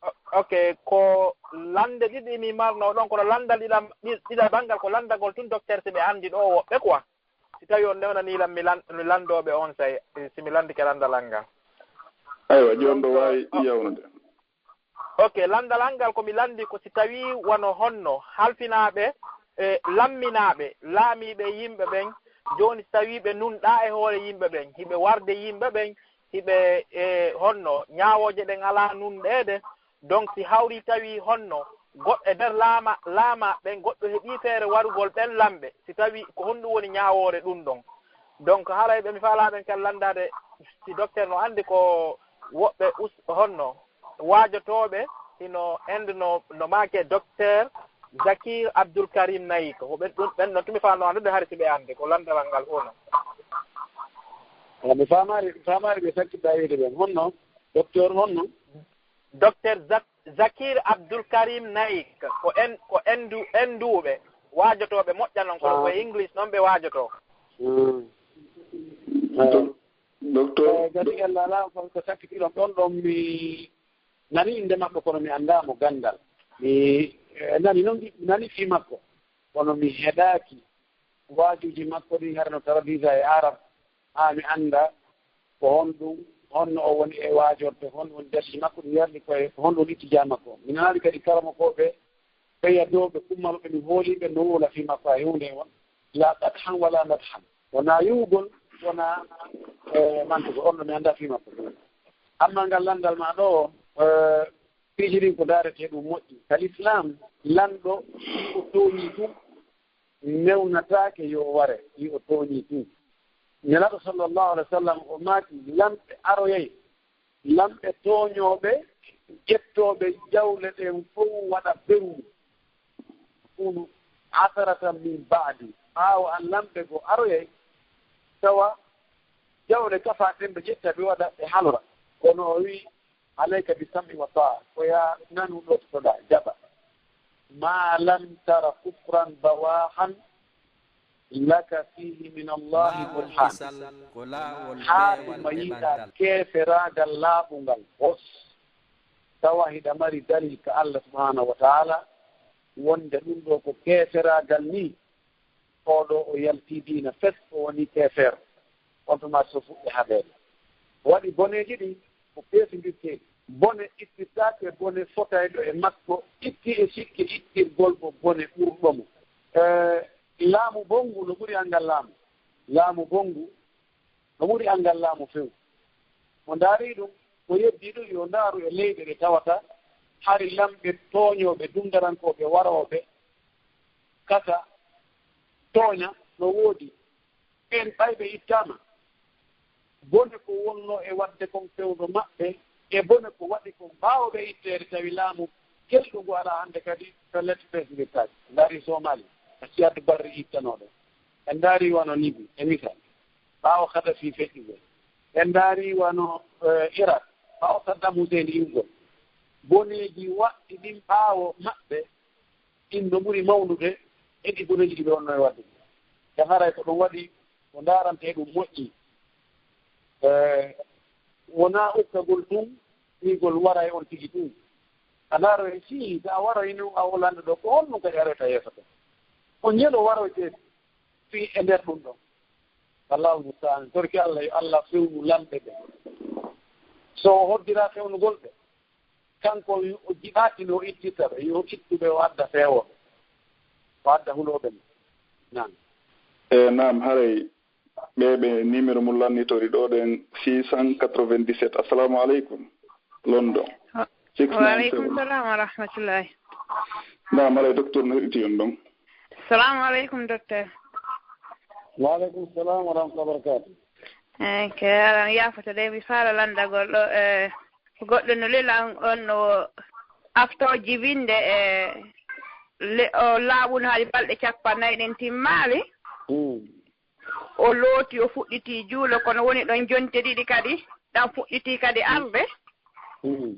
O-, ok, ko lande ɗiɗi mi marno ɗon, kono landal ɗiɗa-, ɗi-, ɗiɗaɓal ngal ko landagol tun docteur si ɓe andi ɗo woɓɓe quoi. Si tawi on newnani lan mi lan-, mi landooɓe on say, si mi landike landal ngal. Aywa, jooni ɗo Donc, waawi o-, yawnude. Ok, landal an ngal ko mi landi ko si tawi wano honno halfinaaɓe, e lamminaaɓe, laamiiɓe yimɓe ɓen, jooni si tawi ɓe nunɗaa e hoore yimɓe ɓen, hiɓe warde yimɓe ɓen, hiɓe, e, honno ñaawooje ɗen alaa nunɗeede, donc si hawri tawi honno goɗɗo e nder laama, laamaaɓe ɓen, goɗɗo heɓii feere warugol ɓen lamɓe, si tawi ko honɗum woni ñaawoore ɗum ɗon? Donc, haray ɓe mi faalaa ɓen kan lanndaade, si docteur no anndi ko woɓɓe us-, honno waajotooɓe hino Inde no, no maake docteur Zakir Abdul Karim Naik. Ko ɓen ɗum, ɓen ɗon tumi faano anndude hari si ɓe anndi ko lanndalal ngal fof non. Ah, mi faamaali, mi faamaali ɓe sakkitta wiide ɓen. Honno? Docteur honno? Docteur Zak-, Zakir Abdul Karim Naik. Ko en, ko endu, enduuɓe waajotooɓe moƴƴa non, kono ko e English non ɓe waajotoo. Ah. Ah. Docteur. Eh, gati Allah alaa ko, ko sakkitiɗon ɗon, ɗon mi nani innde makko, kono mi anndaa mo ganndal. Mi, eh, nani noon, mi nani fii makko, kono mi heɗaaki waajuuji makko ɗin, hara no taradisa e Arab, haa mi annda ko honɗum, honno o woni e waajorde, honɗum woni darji makko ɗi yardi koye, ko honɗum woni ittija makko. Mi nanaali kadi karamokooɓe ɓeya dowɓe kummaluɓe, mi hooliiɓe no wowla fii makko hay huunde e won, laa qadhan walaa madhan. Wonaa yuwugol, wonaa, eh, mantugol. On ɗo mi anndaa fii makko. Ammaa ngal lanndal maa ɗoo, eh, piiji ɗin ko ndaaretee ɗum moƴƴi. Ka Lislaam, lanɗo, si o tooñii tun, newnataake yo o ware, si o tooñii tun. Nelaaɗo sallallahu alaihi wa sallam o maaki, lamɓe aroyay, lamɓe tooñooɓe, ƴettooɓe jawle ɗen fow waɗa beru, kunu asaratan min ba'di, ɓaawo an lamɓe goo aroyay, tawa jawle kafaaɗe ɗen ɓe ƴetta ɓe waɗa ɓe halora. Kono o wi'i, alayka bi sam'i wa ta'a, ko yaa nanu ɗoftoɗaa, jaɓa. ما لم تر كفرا بواحا لك فيه من الله برهان. Haa tuma yiɗa keeferaagal laaɓungal hos, tawa hiɗa mari dalil ka Allah subhanahu wa ta'ala, wonde ɗum ɗo ko keeferaagal ni, oɗo o yalti diina fes, o woni keefer. On tuma so fuɗɗi haɓeede. Waɗi boneeji ɗi ko peesindirteeɗi. Bone ittirtaake bone fotayɗo e makko, itti e sikke ittirgol mo bone ɓurɗo mo. E, laamu bonngu no ɓuri anngal laamu. Laamu bonngu no ɓuri anngal laamu few. Mo ndaari ɗum, ko yeddi ɗum yo ndaaru e leyɗe ɗe tawata hari lamɓe tooñooɓe, dunndarankooɓe, warooɓe kasa tooña no woodi. Ɓeen ɓay ɓe ittaama, bone ko wonnoo e waɗde kon fewndo maɓɓe, e bone ko waɗi kon ɓaawo ɓe itteede, tawi laamu kelɗo ngu alaa hannde kadi pellet ɓesndirtaake. Ndaari Somali, a Siyad Barre ittanooɗo. En ndaari wano Libi, e misal, ɓaawo Kadafi feƴƴugol. En ndaari wano, eh, Irak, ɓaawo Saddam Hussein iwgol. Boneeji waɗɗi ɗin ɓaawo maɓɓe, ɗin no ɓuri mawnude e ɗi boneeji ɗi ɓe wonnoo e waɗde. Te haray ko ɗum waɗi ko ndaarantee ɗum moƴƴi. Eh, wonaa ukkagol tun, wi'gol waray on tigi tun. A ndaaro e fii, so a waroyno a o lanndo ɗo, ko honɗum kadi aroyta yeeso ɗo? Ko njelo waroytee fii e nder ɗum ɗon. Allahu musta'an. Torki Allah, yo Allah fewnu lamɓe ɓe. So o hoddiraa fewnugol ɓe, kanko o jiɗaaki no o ittirta ɓe, yo o ittu ɓe, o adda feewooɓe, o adda hulooɓe mo. Naam. E, naam, haray ɓe, ɓe numéro mum lannitori ɗo ɗen, six cent quatre-vingt-dix-sept. Assalamu aleykum. London. Wa-, six nine seven. Wa aleykum salam wa rahmatullahi. Naam, haray docteur no heɗiti on ɗon. Salamu aleykum, docteur. Wa aleykum salam wa rahmatullahi wa barakatuh. Eyi, ke aran yaafata de, mi faala lanndagol ɗo, e, goɗɗo no lila on, on no afto jibinde, e, le-, o laaɓuno hari balɗe cappannayi ɗen timmaali. Mm. O looti, o fuɗɗiti juulo, kono woni ɗon jonte ɗiɗi kadi, ɗan fuɗɗiti kadi arde. Mm.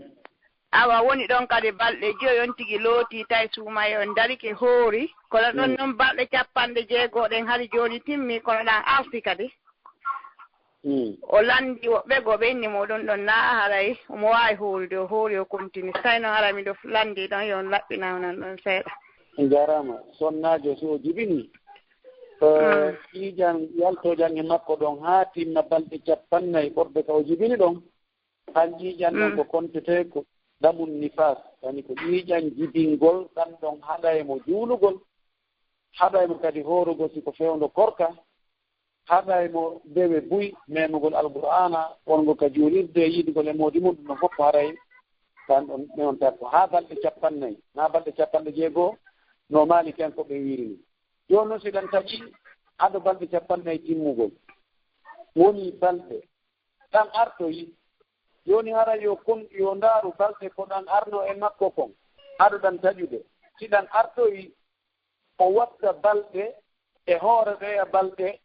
Awa, woni ɗon kadi balɗe joyi on tigi looti, tawi suumaye on darike hoori. Kono ɗon, mm, non balɗe cappanɗe jeego ɗen hari jooni timmi, kono ɗan arti kadi. Mm. O lanndi woɓɓe goo ɓe inni mo ɗum ɗon naa haray omo waawi hoorude, o hoori, o kontini. So tawi noon haray miɗo lanndi ɗon, yo on laɓɓinan ɗon seeɗa. On jaaraama. Sonnaajo, so o jibini, eh, mm, ƴiiƴan yaltoo jannge makko ɗon haa timma balɗe cappannayi ɓurɗe ka o jibini ɗon. Haa ƴiiƴan ɗon, mm, ko kontetee ko damun nifas, yani ko ƴiiƴan jibingol ɗan ɗon haɗay mo juulugol, haɗay mo kadi hoorugol si ko fewndo korka, haɗay mo dewe buy, memugol Alqur'aana, wonngol ka juulirde, yiɗugol e moodi mum, ɗum ɗon fof haray ɗan ɗon mewntata ko haa balɗe cappannayi, naa balɗe cappanɗe jeego, no Maalikiyankoɓe wiiri ni. Jooni non, si ɗan taƴii ado balɗe cappannayi timmugol, woni balɗe ɗan artoyi. Jooni hara yo kon, yo ndaaru balɗe ko ɗan arnoo e makko kon, ado ɗan taƴude. Si ɗan artoyi, o watta balɗe e hoore ɗeya balɗe,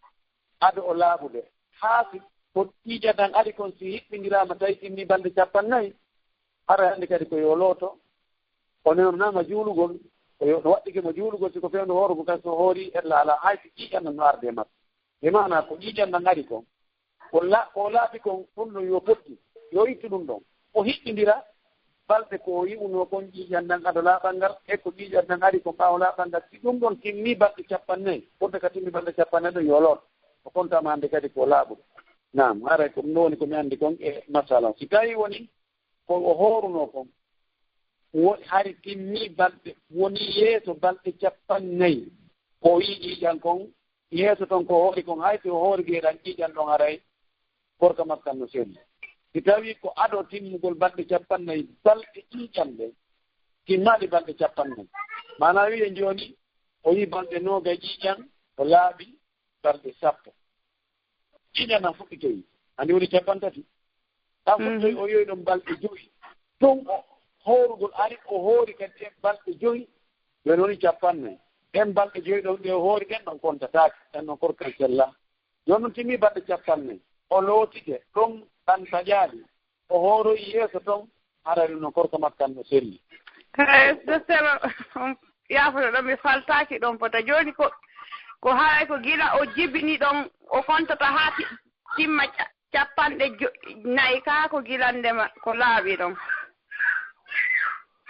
ado o laaɓude. Haa si ko ƴiiƴan ɗan ari kon, si hiɓɓindiraama, tawi timmi balɗe cappannayi, hara hannde kadi ko yo looto, o newnaama juulugol, o yo, no waɗɗike mo juulugol, si ko fewndo hoorugol, kadi so hoori, ella alaa, hay si ƴiiƴan ɗan no arde e makko. Bi maanaa ko ƴiiƴan ɗan ari kon, ko la-, ko laaɓi kon, ɗum ɗon yo potti, yo ittu ɗum ɗon. O hiɓɓindira balɗe ko o yi'unoo kon ƴiiƴan ɗan ado laaɓal ngal, e ko ƴiiƴan ɗan ari kon ɓaawo laaɓal ngal. Si ɗum ɗon timmi balɗe cappannayi, ɓurɗe ka timmi balɗe cappannayi ɗon, yo loot. O kontaama hannde kadi ko laaɓuɗo. Naam, haray ko ɗum ɗon woni ko mi anndi kon e masala on. Si tawi woni ko o hoorunoo kon, wo-, hari timmi balɗe, woni yeeso balɗe cappannayi, ko o yi'i ƴiiƴan kon, yeeso ton ko hoori kon, hay si o hoori geeɗan ƴiiƴan ɗon, haray korka makko kan no selli. Si tawi ko ado timmugol balɗe cappannayi, balɗe ƴiiƴan ɗen timmaali balɗe cappannayi, maanaa wi'en jooni o yi'i balɗe noogay ƴiiƴan, o laaɓi balɗe sappo. Ƴiiƴan ɗan fuɗɗitoyi, anndi woni cappanɗe tati. Ɗan fuɗɗitoyi, mhm, o yowi ɗon balɗe joyi. Ɗum o hoorugol ari, o hoori kadi ɗen balɗe joyi, ɓen woni cappannayi. Ɗen balɗe joyi ɗon ɗe o hoori ɗen ɗon kontataake, ɗan ɗon korkan sella. Jooni ɗum timmi balɗe cappannayi, o lootike, ɗon ɗan taƴaali, o hooroyi yeeso ton, haray ɗum ɗon korka makko kan no selli. Eyi, docteur, on yaafoto ɗon, mi faltaaki ɗon fota. Jooni ko, ko haray ko gila o jibini ɗon, o kontata haa ti-, timma ca-, capanɗe jo-, nayi kaa ko gilande ma, ko laaɓi ɗon.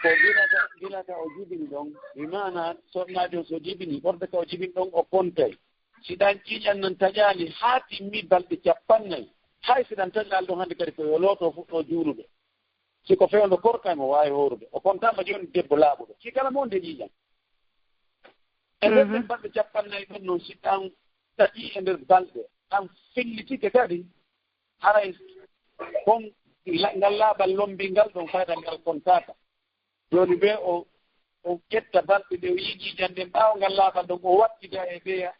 Ko gila ka, gila ka o jibini ɗon, mi maana sonnaajo so jibini, ɓorde ka o jibini ɗon o kontay. Si ɗan ƴiiƴan nan taƴaali haa timmi balɗe cappannayi, hay si ɗan taƴaali ɗon hannde kadi ko yo looto fuɗɗo juulude. Si ko fewndo korka mo waawi hoorude. O kontaama jooni debbo laaɓuɗo. Si kala mo nde ƴiiƴan. E nder ɗen balɗe cappannayi ɗon non si ɗan taƴii e nder balɗe, ɗan fellitike kadi, haray kon la-, ngal laaɓal lommbingal ɗon fayda ngal kontaaka. Jooni ɓe o, o ƴetta balɗe ɗe o yi'i ƴiiƴan ɗen, ɓaawo ngal laaɓal ɗon, o wattida e ɓeya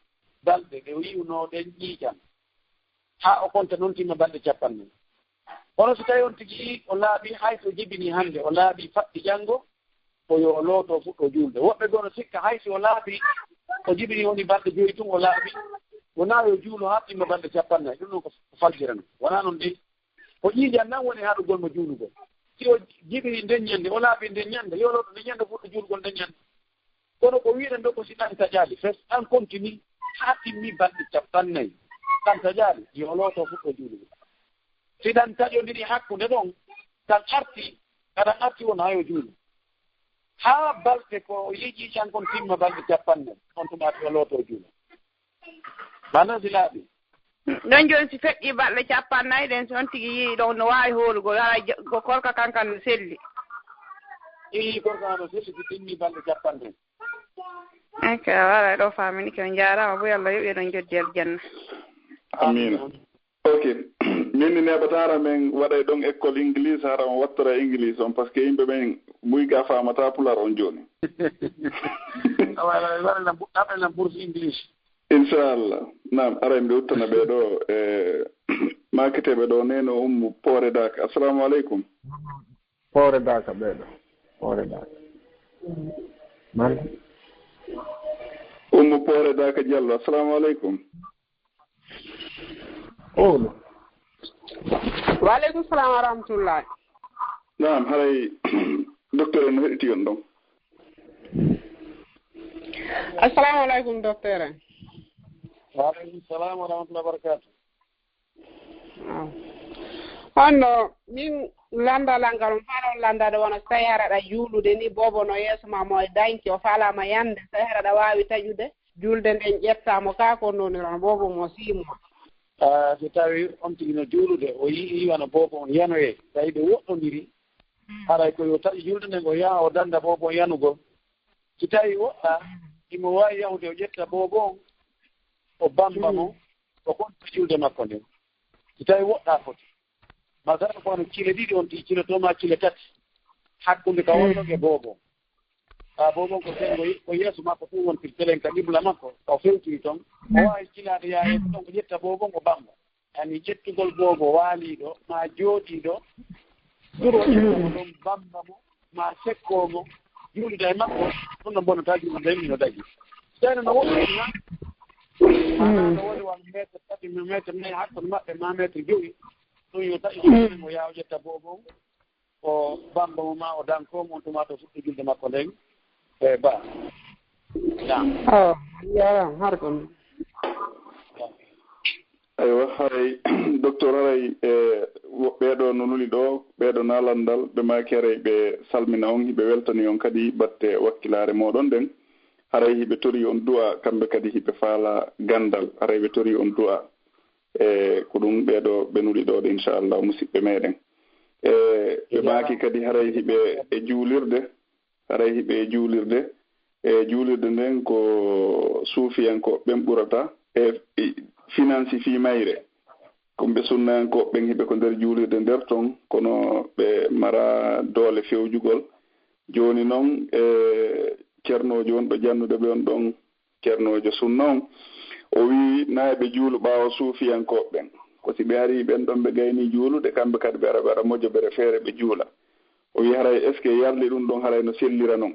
balɗe ɗe o yi'unoo ɗen ƴiiƴan. Haa o konta non timma balɗe cappannayi. Kono so tawi on tigi o laaɓi, hay so jibini hannde, o laaɓi faɗɗi janngo, ko yo o looto fuɗɗo juulde. Woɓɓe goo no sikka hay si o laaɓi, o jibini woni balɗe joyi tun o laaɓi, wonaa yo juulu haa timma balɗe cappannayi. Ɗum ɗon ko faljira non. Wonaa non de. Ko ƴiiƴan nan woni haɗugol mo juulugol. Si o jibini nden ñande, o laaɓi nden ñande, yo looto nden ñande fuɗɗo juulugol nden ñande. Kono ko wi'en ɗo ko si ɗan taƴaali, fes ɗan kontini haa timmi balɗe cappannayi. Ɗan taƴaali, yo looto fuɗɗo juulude. Si ɗan taƴondiri hakkunde ɗon, ɗan arti, ka ɗan arti wonaa yo juulu. Haa balɗe ko o yi'i ƴiiƴan kon timma balɗe cappannayi, on tuma yo looto juulu. Maanaam si laaɓi. Ɗon jooni si feƴƴii balɗe cappannayi ɗen, si on tigi yi'i ɗon no waawi hoolugol, hara j-, ko korka kan kan no selli. Ii, korka no selli si timmi balɗe cappannayi. Ok, a waɗa ɗo faamini ke, on njaaraama, bo Yalla yoɓi ɗon joddi aljanna. Amiin. Ok, min ni neɓataara men waɗay ɗon école English, hara on wattora English on, parce que yimɓe ɓen buy ga faamata Pulaar on jooni. Awa, awa, waɗa lan bu-, waɗa lan bourse English. Inchallah. Naam, aray mbe uttana ɓe ɗo, e, maaketeeɓe ɗo, neene o Ummu Poore Daaka. Assalamu aleykum. Poore Daaka ɓe ɗo. Poore Daaka. Man? Ummu Poore Daaka Jallo. Assalamu aleykum. Oh. Wa aleykum salam wa rahmatullahi. Naam, haray docteur en no heɗiti on ɗon. Assalamu aleykum, docteur. Wa aleykum salam wa rahmatullahi wa barakatuh. Ah. Honno, min landal an ngal, on faalaa on landaade wona so tawii hara aɗa juulude ni, boobo no yeeso ma mo e danki, o faalaama yande, so tawii hara aɗa waawi taƴude, juulde nden ƴettaa mo kaa ko noniron, boobo mo sii mo. Ah, so tawii on tigi no juulude, o yi'ii wano boobo on yanoyee, tawi ɓe woɗɗondiri, haray ko yo taƴu juulde nden, o yaha o dannda boobo on yanugol. Si tawii woɗɗaa, himo waawi yahude o ƴetta boobo on, o bamba mo, o konta juulde makko nden. Si tawii woɗɗaa foti. Masalan, ko wano cile ɗiɗi on tigi cilotoo maa cile tati. Hakkunde ka wonno e boobo on. Kaa boobo on ko senngo, ko yeeso makko tun wontirtelen ka qibla makko. O fewtiri ton. O waawi cilaade yaa yeeso ton, o ƴetta boobo on, o bamba. Yani ƴettugol boobo waaliiɗo, maa jooɗiiɗo, pour o ƴetta mo ɗon bamba mo, maa sekkoo mo, juulida e makko, ɗum no bonataa juulde nden, no daƴi. Seyno no woɗɗi ha, maanaa no woni wano meetir tati, meetir nayi hakkunde maɓɓe, maa meetir jowi, ɗum yo taƴi juulde mo yaa o ƴetta boobo on, o bamba mo maa o danko mo, on tuma to fuɗɗo juulde makko nden, e ba. Naam. Oh, yaram har ɗum. Aywa, haray, docteur, haray, e, wo-, ɓeeɗo no nuli ɗo, ɓeeɗo na landal, ɓe maaki haray ɓe salmina on, ɓe weltani on kadi batte wakkilaare mooɗon ɗen. Haray hiɓe tori on du'a, kamɓe kadi hiɓe faala gandal. Haray ɓe tori on du'a. E, ko ɗum ɓeeɗo ɓe nuli ɗo, ɗo, inchallah, musiɓɓe meɗen. E, ɓe maaki kadi haray hiɓe e juulirde. Haray hiɓe e juulirde. E juulirde nden ko suufiyankooɓe ɓen ɓurata e, e finance fii mayre. Ko ɓe sunnayankooɓe ɓen hiɓe ko nder juulirde nder ton, kono ɓe mara doole fewjugol. Jooni non, e ceernoojo wonɗo jannude ɓe on ɗon, ceernoojo sunna on, o wi'i, naa ɓe juulu ɓaawo suufiyankooɓe ɓen. Ko si ɓe arii ɓen ɗon ɓe gaynii juulude, kamɓe kadi ɓe ara, ɓe ara mojobere feere ɓe juula. O wi'i, haray, est-ce que yalli ɗum ɗon haray no sellira non?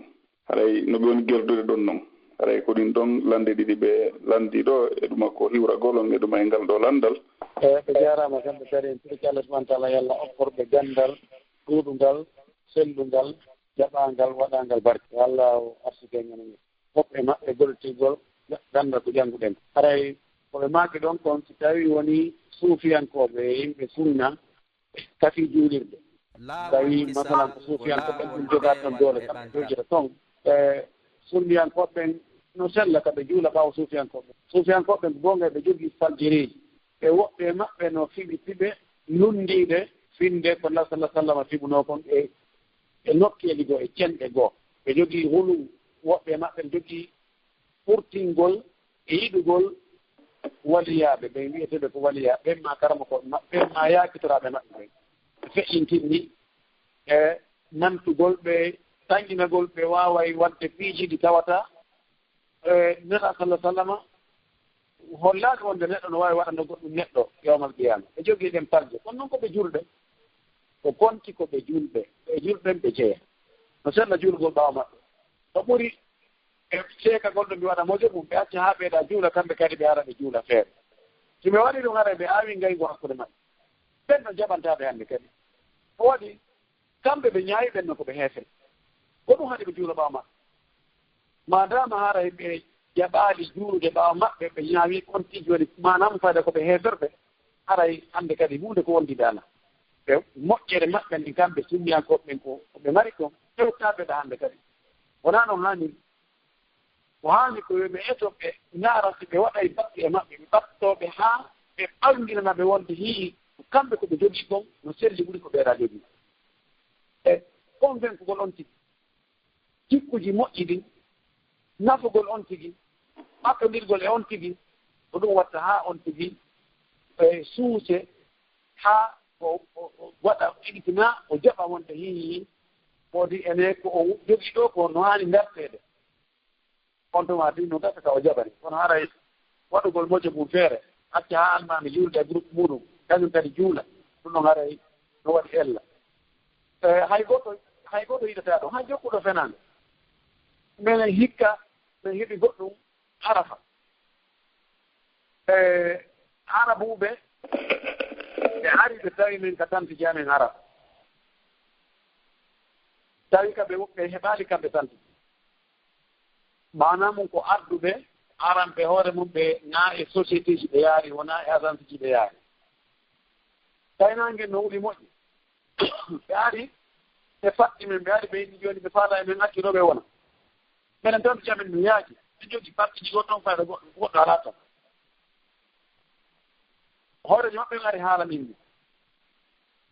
Haray no ɓe woni gerdude ɗon non. Haray ko ɗin ɗon lande ɗiɗi ɓe landi ɗo, e ɗuma ko hiwragol on, e ɗuma e ngal ɗo landal. Eey, ɓe jaaraama kamɓe kadi, en piyii Allah subhaanahu wa taala, yo Allah okkorɓe ganndal ɗuuɗungal, sellungal, jaɓaangal, waɗaangal barke. Yo Allah o arsude en enen fof e maɓɓe gollitirgol, gannda ko jannguɗen. Haray ko ɓe maaki ɗon kon, si tawii wonii suufiyankooɓe e yimɓe sunna, kafi juulirde. Tawi, masalan, ko suufiyankooɓe ɓen ɗum jogaade ɗon doole, kamɓe jojata ton. E sunniyankooɓe ɓen no sella ka ɓe juula ɓaawo suufiyankooɓe ɓen. Suufiyankooɓe ɓen ko goonga, ɓe jogii faljereeji. Ɓe woɓɓe e maɓɓe no fiɓi fiɓe lunndiiɗe fiɓde ko Nulaaɗo sallallaahu alayhi wa sallam fiɓunoo kon e, e nokkeeli goo, e cenɗe goo. Ɓe jogii hulu, woɓɓe e maɓɓe no jogii ɓurtingol e yiɗugol waliyaaɓe ɓen, wiyeteeɓe ko waliyaaɓe ɓen, maa karamokooɓe maɓɓe ɓen, maa yaakitoraaɓe maɓɓe ɓen. Ɓe feƴƴintinni e nantugol ɓe, tanƴinagol ɓe waaway waɗde piiji ɗi tawata, e, Nelaaɗo sallallaahu alayhi wa sallam hollaani wonde neɗɗo no waawi waɗande goɗɗum neɗɗo yawmal qiyaama. Ɓe jogii ɗen falje. Kono noon ko ɓe juulɓe. Ko konti ko ɓe juulɓe. Ɓe juulɓe ɓen ɓe jeya. No sella juulugol ɓaawo maɓɓe. Ko ɓuri e seekagol ɗo mi waɗa moƴƴo mum, ɓe acca haa ɓeyda juula, kamɓe kadi ɓe ara ɓe juula feere. Si ɓe waɗi ɗum, haray ɓe aawi ngayngu hakkunde maɓɓe. Ɓen no jaɓantaa ɓe hannde kadi. Ko waɗi, kamɓe ɓe ñaawi ɓen no ko ɓe heeferɓe. Ko ɗum haɗi ɓe juula ɓaawo maɓɓe. Maadaama haray ɓe jaɓaali juulude ɓaawo maɓɓe, ɓe ñaawi konti, jooni maanaam fayda ko ɓe heeferɓe, haray hannde kadi huunde ko wondidaana. Ɓe moƴƴere maɓɓe nden, kamɓe sunniyankooɓe ɓen, ko, ko ɓe mari kon, hewtaa ɓe ɗa hannde kadi. Wonaa noon haaniri. Ko haani ko yo ɓe eto ɓe ndaara si ɓe waɗay batte e maɓɓe, ɓe ɓattoo ɓe haa ɓe ɓanginana ɓe wonde hii ko kamɓe ko ɓe jogii kon no selli ɓuri ko ɓeeɗa jogii. E konvenkugol on tigi, jikkuuji moƴƴi ɗin, nafugol on tigi, ɓattondirgol e on tigi, ko ɗum watta haa on tigi e suuse, haa o, o, o waɗa ijtinaa, o jaɓa wonde hii woodi ene ko o jogii ɗoo ko no haani darteede. On tuma tigi no gasa ka o jaɓani. Kono haray waɗugol moƴƴo mum feere, acca haa almaami juulde e groupe muuɗum, kañum kadi juula, ɗum ɗon haray no waɗi ella. E, hay gooto, hay gooto yiɗataa ɗum, hay jokkuɗo fenaande. Minen hikka, min heɓi goɗɗum Arafa. E, Arabuuɓe, ɓe ari, ɓe tawi min ka tantiji amen Arafa. Tawi ka ɓe, ɓe heɓaali kamɓe tantiji. Maanaa mum ko arduɓe, aran ɓe hoore mum, ɓe na e société ji ɓe yaari, wonaa e agence ji ɓe yaari. Tawi naange no wuli moƴƴi. Ɓe ari, ɓe fatti min, ɓe ari, ɓe inni jooni ɓe faala e min accu ɗo ɓe wona. Minen tan jamin no yaaji. Ɓe jogii parti ji goɗɗo on fayda goɗɗo, goɗɗo alaa tan. Hooreejo maɓɓe ngari haala min ni.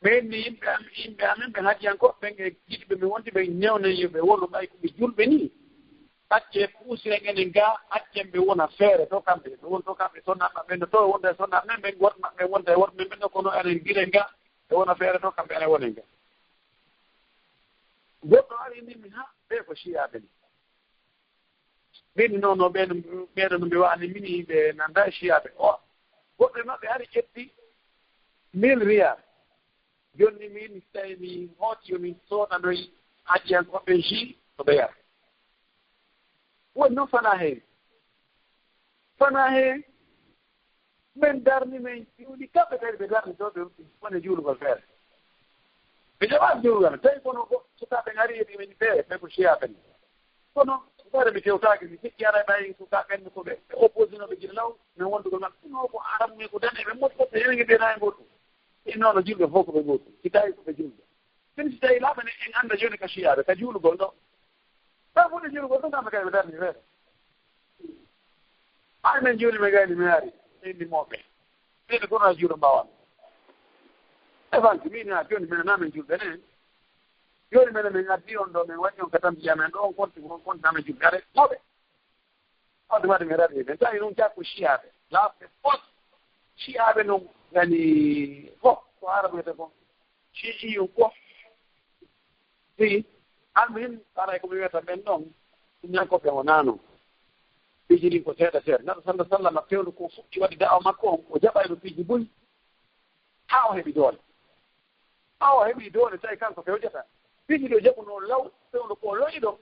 Ɓe inni yimɓe am, yimɓe amen ɓe hajjiyankooɓe ɓen e giɗiɓe min wonti ɓe newnen yo ɓe wonu ɓay ko ɓe julɓe ni. Accee puusiren enen ga, accen ɓe wona feere to kamɓe. Ɓe won to kamɓe sonnaaɓe maɓɓe no to wonda e sonnaaɓe men ɓen, worɓe maɓɓe wonda e worɓe men ɓen, kono enen ngiren ga, ɓe wona feere to kamɓe enen wonen ga. Goɗɗo ari inni mi ha, ɓe ko siyaaɓe ni. Ɓen non, non, ɓen, ɓen no mi wa'ani mini ɓe nanda e siyaaɓe. O, goɗɗo e maɓɓe ari ƴetti mille riyal. Jonni min, si tawi mi hooti, yo min soodanoy hajjiyankooɓe ji ko ɓe yara. Woni noon fanaa heen. Fanaa heen, min darni, min juuli, kamɓe kadi ɓe darni to, ɓe woni juulugol feere. Ɓe jaɓaani juulugol, tawi kono ko sukaaɓe ngari, yeɗi min feere, ɓe ko siyaaɓe ni. Kono feere mi tewtaaki, mi sikki aray ɓay sukaaɓe ɓen ko ɓe, ɓe opposé no ɓe gila law, min wondugol maɓɓe. Kono ko aram ni ko daneeɓe moƴƴo, ɓe yewi ɓe nayi gooto. Ɗin noon no julɓe fof ko ɓe gooto. Si tawi ko ɓe julɓe. Min si tawi laaɓa ne en annda jooni ka siyaaɓe, ka juulugol ɗo. Taw foti juulugol ɗo, kamɓe kay ɓe darni feere. Ay min jooni mi gayni mi ari, min ni mooɓe. Min kono a juulo mbawan. E fanti, min ha jooni min na min julɓe ne. Jooni min min addi on ɗo, min waɗi on ka tampi amen ɗo, on konti, on konti na min julɓe. Are, mooɓe. Wadde wadde mi raɗi ɓe. Tawi noon jakko siyaaɓe. Laaɓɓe fof. Siyaaɓe noon ngani fof. Ko Arabu wiyata kon. Siyiyun fof. Tigi. Almuhim, haray ko mi wiyata ɓen ɗon, ñankooɓe o naano. Piiji ɗin ko seeɗa seeɗa. Neɗɗo sallallaahu alayhi wa sallam, fewndo ko fuɗɗi waɗi da'awa makko on, o jaɓayno piiji buy. Haa o heɓi doole. Haa o heɓi doole, tawi kanko fewjata. Piiji ɗi o jaɓunoo law, fewndo ko o lo'i ɗon.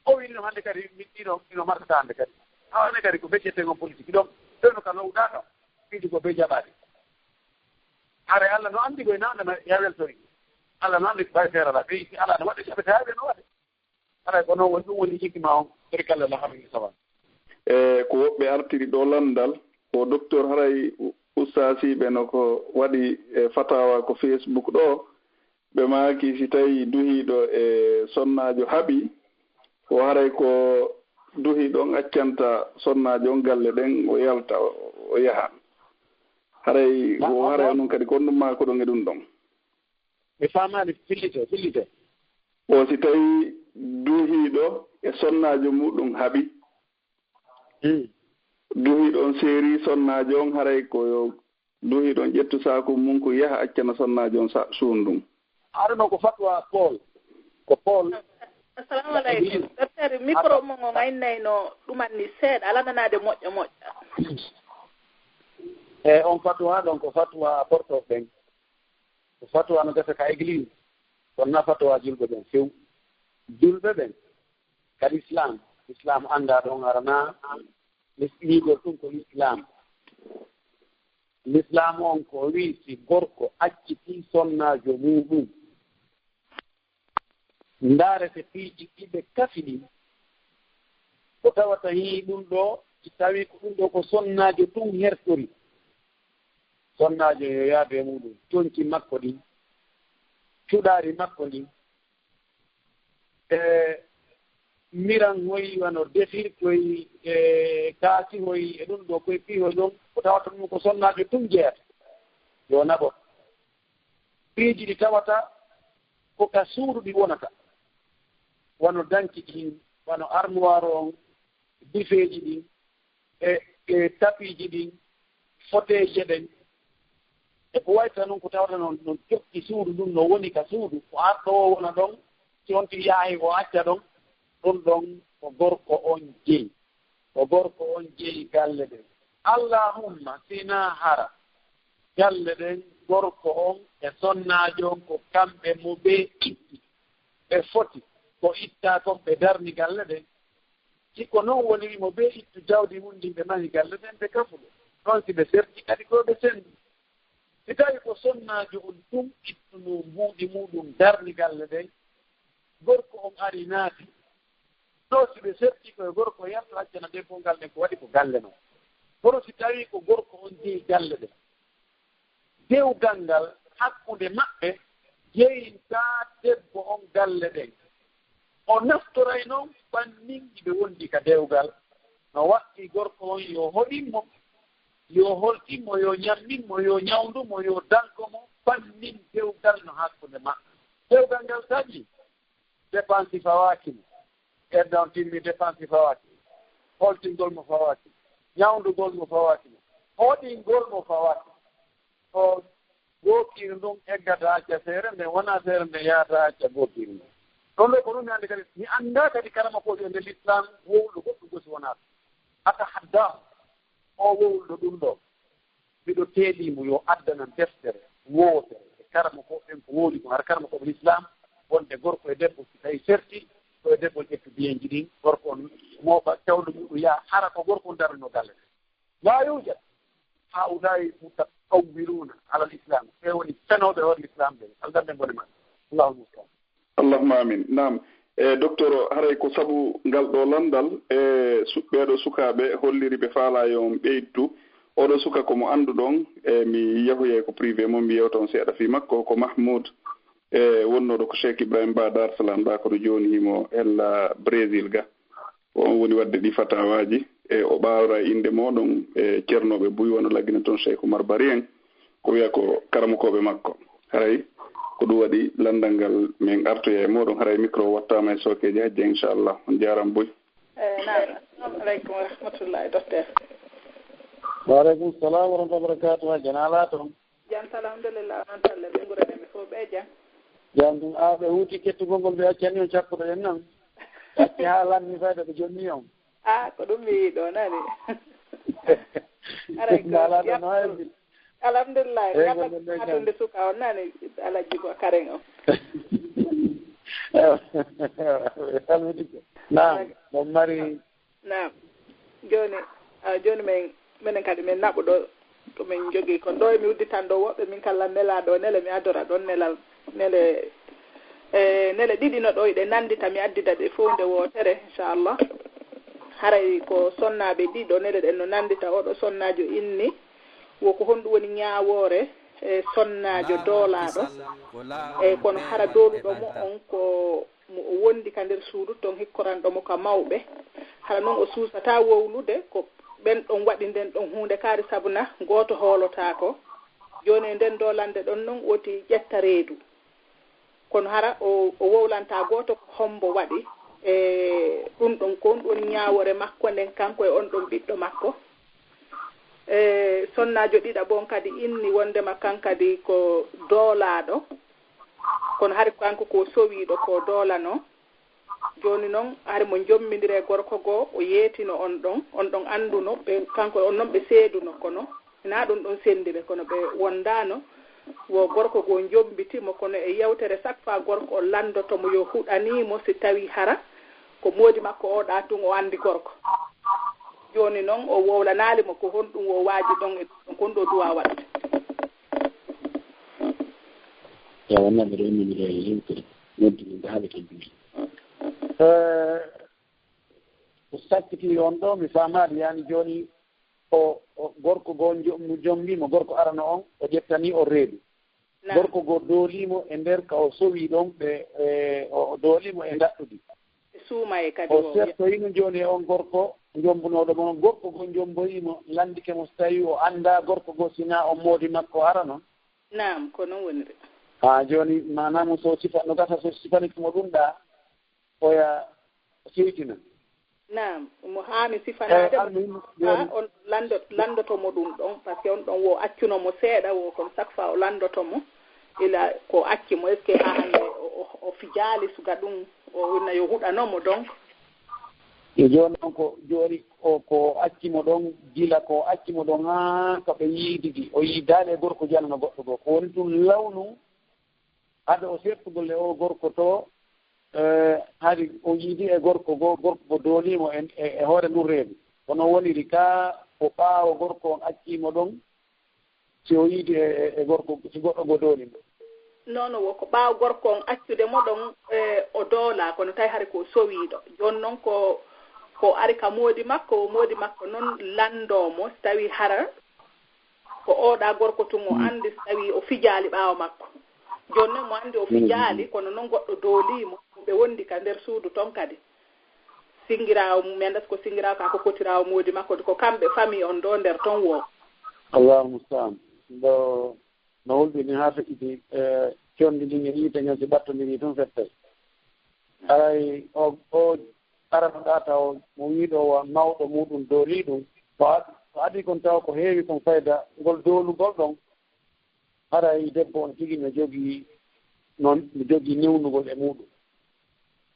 O wi'i ɗum hannde kadi, min ɗiɗo, ino martata hannde kadi. Awa ne kadi ko fecceten on politique ɗon. Fewndo ka lowɗaa ɗon. Piiji ko be jaɓaade. Hare Allah no anndi koye naange no ya weltori. Allah noon ne ɓay feere alaa, ɓe si alaa no waɗde, si ɓe tawi ɓe no waɗde. Haray ko noon woni, ɗum woni hikma on, ɓuri kala la hamin sawa. E ko woɓɓe artiri ɗo lanndal, ko docteur haray ustaasiiɓe no ko waɗi e fatawa ko Facebook ɗo, ɓe maaki si tawi duhiiɗo e sonnaajo haɓi, ko haray ko duhiiɗo on accanta sonnaajo on galle ɗen, o yalta, o, o yaha. Haray, ko haray onon kadi ko honɗum maakoɗon e ɗum ɗon? Mi faamaali, fillite, fillite. O si tawi duhiiɗo e sonnaajo muɗum haɓi, Hmm. Duhiiɗo on seeri sonnaajo on, haray ko yo duhiiɗo on ƴettu saaku mun ko yaha accana sonnaajo on sa-, suundum. Haɗa no ko fatwa Paul. Ko Paul. Assalamu aleykum. Docteur, micro mon on aynayno ɗuman ni seeɗa, ala nanaade moƴƴa moƴƴa. E on fatwa ɗon ko fatwa porto ɓen. Ko fatwa no gasa ka église. Kono na fatwa julɓe ɓen few. Julɓe ɓen ka l'islam. L'islam annda ɗon arana. Lis-, ligol ɗum ko l'islam. L'islam on ko wi si gorko acciti sonnaajo muɗum. Ndaarete piiji ɗi ɓe kafi ɗin. Ko tawata hii ɗum ɗo, si tawi ko ɗum ɗo ko sonnaajo tun hertori. Sonnaajo yo yaadu e muɗum. Conci makko ɗin. Cuɗaari makko ɗin. E miran hoy, wano defirkoy, e kaasi hoy, e ɗum ɗo koye piihoy ɗon. Ko tawata ɗum ko sonnaajo tun jeyata. Yo naɓo. Piiji ɗi tawata ko ka suudu ɗi wonata, wano danki ɗin, wano armoire on, bifeeji ɗin, e, e tapiiji ɗin, foteeje ɗen, e ko wayta non ko tawata non, non jokki suudu ndun no woni ka suudu, ko arɗo o wona ɗon, si on tigi yaahi o acca ɗon, ɗun ɗon ko gorko on jeyi. Ko gorko on jeyi galle ɗen. Allahumma, si naa hara galle ɗen, gorko on e sonnaajo on ko kamɓe mo ɓe itti. Ɓe foti ko ittaa kon ɓe darni galle ɗen. Si ko non woniri mo ɓe ittu jawdi mun ndin ɓe mahi galle ɗen ɓe kafuɗo. Ɗon si ɓe serti kadi ko ɓe senndi. Si tawi ko sonnaajo on tun ittunoo mbuuɗi muɗum darni galle ɗen, gorko on ari naati. Ɗo si ɓe serti ko e gorko yarta accana debbo ngal ɗen ko waɗi ko galle non. Kono si tawi ko gorko on jeyi galle ɗen, dewgal ngal hakkunde maɓɓe jeyinta debbo on galle ɗen. O naftoray non fannin iɓe wondi ka dewgal. No waɗɗi gorko on yo hoɗin mo, yo holtin mo, yo ñammin mo, yo ñawndu mo, yo danko mo, fannin dewgal no hakkunde maɓɓe. Dewgal ngal taƴi, dépense fawaaki mo. Edda on timmi, dépense fawaaki mo. Holtingol mo fawaaki mo. Ñawndugol mo fawaaki mo. Hoɗingol mo fawaaki mo. O gookiiri ndun eggata acca feere nden, wona feere nden yahata acca gookiiri ndun. Ɗon ɗo ko ɗum mi anndi kadi, mi anndaa kadi karamokoojo e nder Lislaam wowluɗo goɗɗum gosi wonaa ɗum. Atahaddaa o wowluɗo ɗum ɗo. Miɗo teelii mo yo addanan deftere wootere e karamokooɓe ɓen ko woodi kon. Hara karamokooɓe Lislaam wonde gorko e debbo si tawi serti, ko e debbo ƴettu biyenji ɗin, gorko on mooɓa cawlu muɗum yaha, hara ko gorko on darnoo galle ɗen. Laa yuujad. Haa'ulaa'i mutaqawwiruuna alal Islaam. Ɓe woni fenooɓe hoore Lislaam ɓen. Allah darne bone maɓɓe. Allahumma musta'an. Allahumma amin. Naam. E, docteur, haray ko sabu ngal ɗo lanndal, e, su-, ɓeeɗo sukaaɓe holliri ɓe faalaa yo on ɓeydu. Oɗo suka ko mo annduɗon, e, mi yahoyay ko privé mo, mi yewta on seeɗa fii makko, ko Mahmoud. E, wonnooɗo ko Cheikh Ibrahim Ba Dar Salam, ɗa ko ɗo jooni himo hella Brésil ga. Ko on woni waɗde ɗi fatawaaji, e o ɓaawra e innde mooɗon, e ceernooɓe buy wano Lagine toon Cheikh Oumar Bari en, ko wiya ko karamokooɓe makko. Haray ko ɗum waɗi lanndal ngal min artoya e mooɗon, haray micro wattaama e sookeeji hajja, inchallah. On njaaraama buy. Eyi, naam. Assalamu aleykum wa rahmatullahi, docteur. Wa aleykum salam wa rahmatullahi wa barakatuh. Hajja, no alaa toon? Jam, alhamdulillah, onon talle, ɓe ngure ɓe fof ɓe jam. Jam ɗum, a ɓe huuti kettugol ngol, ɓe accani on cakkoro en noon. Acci haa lanni fayda ɓe jonni on. Ah, ko ɗum mi yiɗo nani. Aray ko Alhamdulillah, Alhamdulillah, eyi, Alhamdulillah. Adunde suka on nani, Alhaji ko karen on. Alhamdulillah. Naam, on mari Naam. Jooni, ah, jooni min, minen kadi min naɓu ɗo, ko min njogii kon ɗo, e mi udditan ɗo woɓɓe, min kala nelaaɗo o nele, mi adora ɗon nelal. Nele, e, nele ɗiɗi no ɗo iɗe nanndita, mi addida ɗe fof nde wootere, inchallah. Haray ko sonnaaɓe ɗiɗo, nele ɗen no nanndita. Oɗo sonnaajo inni, wo ko honɗum woni ñaawoore, e, sonnaajo doolaaɗo? E, kono hara dooluɗo mo on ko mo o wondi ka nder suudu ton, hikkoranɗo mo ka mawɓe. Hara non o suusataa wowlude ko ɓen ɗon waɗi nden ɗon huunde kaari, sabu na gooto hoolotaako. Jooni e nden doolande ɗon non woti ƴetta reedu. Kono hara o, o wowlantaa gooto ko hombo waɗi. E ɗum ɗon ko honɗum woni ñaawoore makko nden, kanko e on ɗon ɓiɗɗo makko. E sonnaajo ɗiɗaɓo on kadi inni wondema kan kadi ko doolaaɗo. Kono hari kanko ko sowiiɗo ko doolano. Jooni non hari mo jommindire gorko goo, o yeetino on ɗon, on ɗon annduno, ɓe, kanko on non ɓe seeduno, kono hinaa ɗum ɗon senndi ɓe, kono ɓe wondaano. Wo gorko goo jommbiti mo, kono e yewtere chaque fois gorko on lanndoto mo yo huɗanii mo si tawii hara ko moodi makko o ɗaa tun o anndi gorko. Jooni non o wowlanaali mo ko honɗum wo waaji ɗon e ɗum ɗon, ko honɗum o duwaa waɗude. Yawa, neɗɗo ɗo immini ɗo e yewtere, noddini nde haala kadi. Eh, ko sakkiti on ɗo, mi faamaali, yani jooni o, o gorko goo jo-, mo jombi mo, gorko arano on, o ƴettani o reedu. Naam. Gorko goo dooli mo e nder ka o sowi ɗon, ɓe, e, o, o dooli mo e ndaɗɗudi. E suumaye kadi o o, sertoyino jooni e on gorko jombunooɗo mo, gorko goo jomboyi mo, lanndike mo so tawi o anndaa gorko goo, sinaa on moodi makko arano. Naam, ko non woniri. Haa jooni, maanaa mo so sifa-, no gasa so sifanike mo ɗum ɗaa, oya seytina. Naam, mo haani sifanaade mo. Eh, almuhim, haa jooni on lanndo-, lanndoto mo ɗum ɗon, parce que on ɗon wo accuno mo seeɗa, wo kon chaque fois o lanndoto mo, ila ko acci mo, est-ce que haa hannde o, o, o fijaali suka ɗum, o winna yo huɗano mo donc? E jooni noon ko jooni o, ko acci mo ɗon, gila ko acci mo ɗon haa ko ɓe yiididi, o yiidaali e gorko janano goɗɗo goo. Ko woni tun lawnu hade o sertugol e o gorko to, eh, hari o yiidi e gorko goo, gorko goo doolii mo e, e, e hoore ndun reedu. Kono woniri ka ko ɓaawo gorko on accii mo ɗon, si o yiidi e, e, e gorko, si goɗɗo goo doolii mo. Non, non, wo ko ɓaawo gorko on accude mo ɗon, eh, o doolaa, kono tawi hari ko sowiiɗo. Jooni non ko, ko ari ka moodi makko, o moodi makko non lanndoo mo, si tawii hara ko oo ɗaa gorko tun o anndi, si tawii o fijaali ɓaawo makko. Jooni non mo anndi o fijaali, kono non goɗɗo doolii mo, ɓe wondi ka nder suudu ton kadi. Singiraawo mum, mi anndaa si ko singiraawo kaa ko kotiraawo moodi makko, ko kamɓe famille on ɗoo nder ton woo. Allahu musta'an. Ɗo no hulɓini haa feƴƴiti, eh, conndi ndin e yiite ngen si ɓattondirii tun fettay. Aray o, o arano ɗaa taw mo wiiɗo wa mawɗo muuɗum doolii ɗum. Ko ad-, ko adii kon taw ko heewi kon fayda ngol doolugol ɗon. Haray debbo on tigi no jogii, no, no jogii newnugol e muuɗum.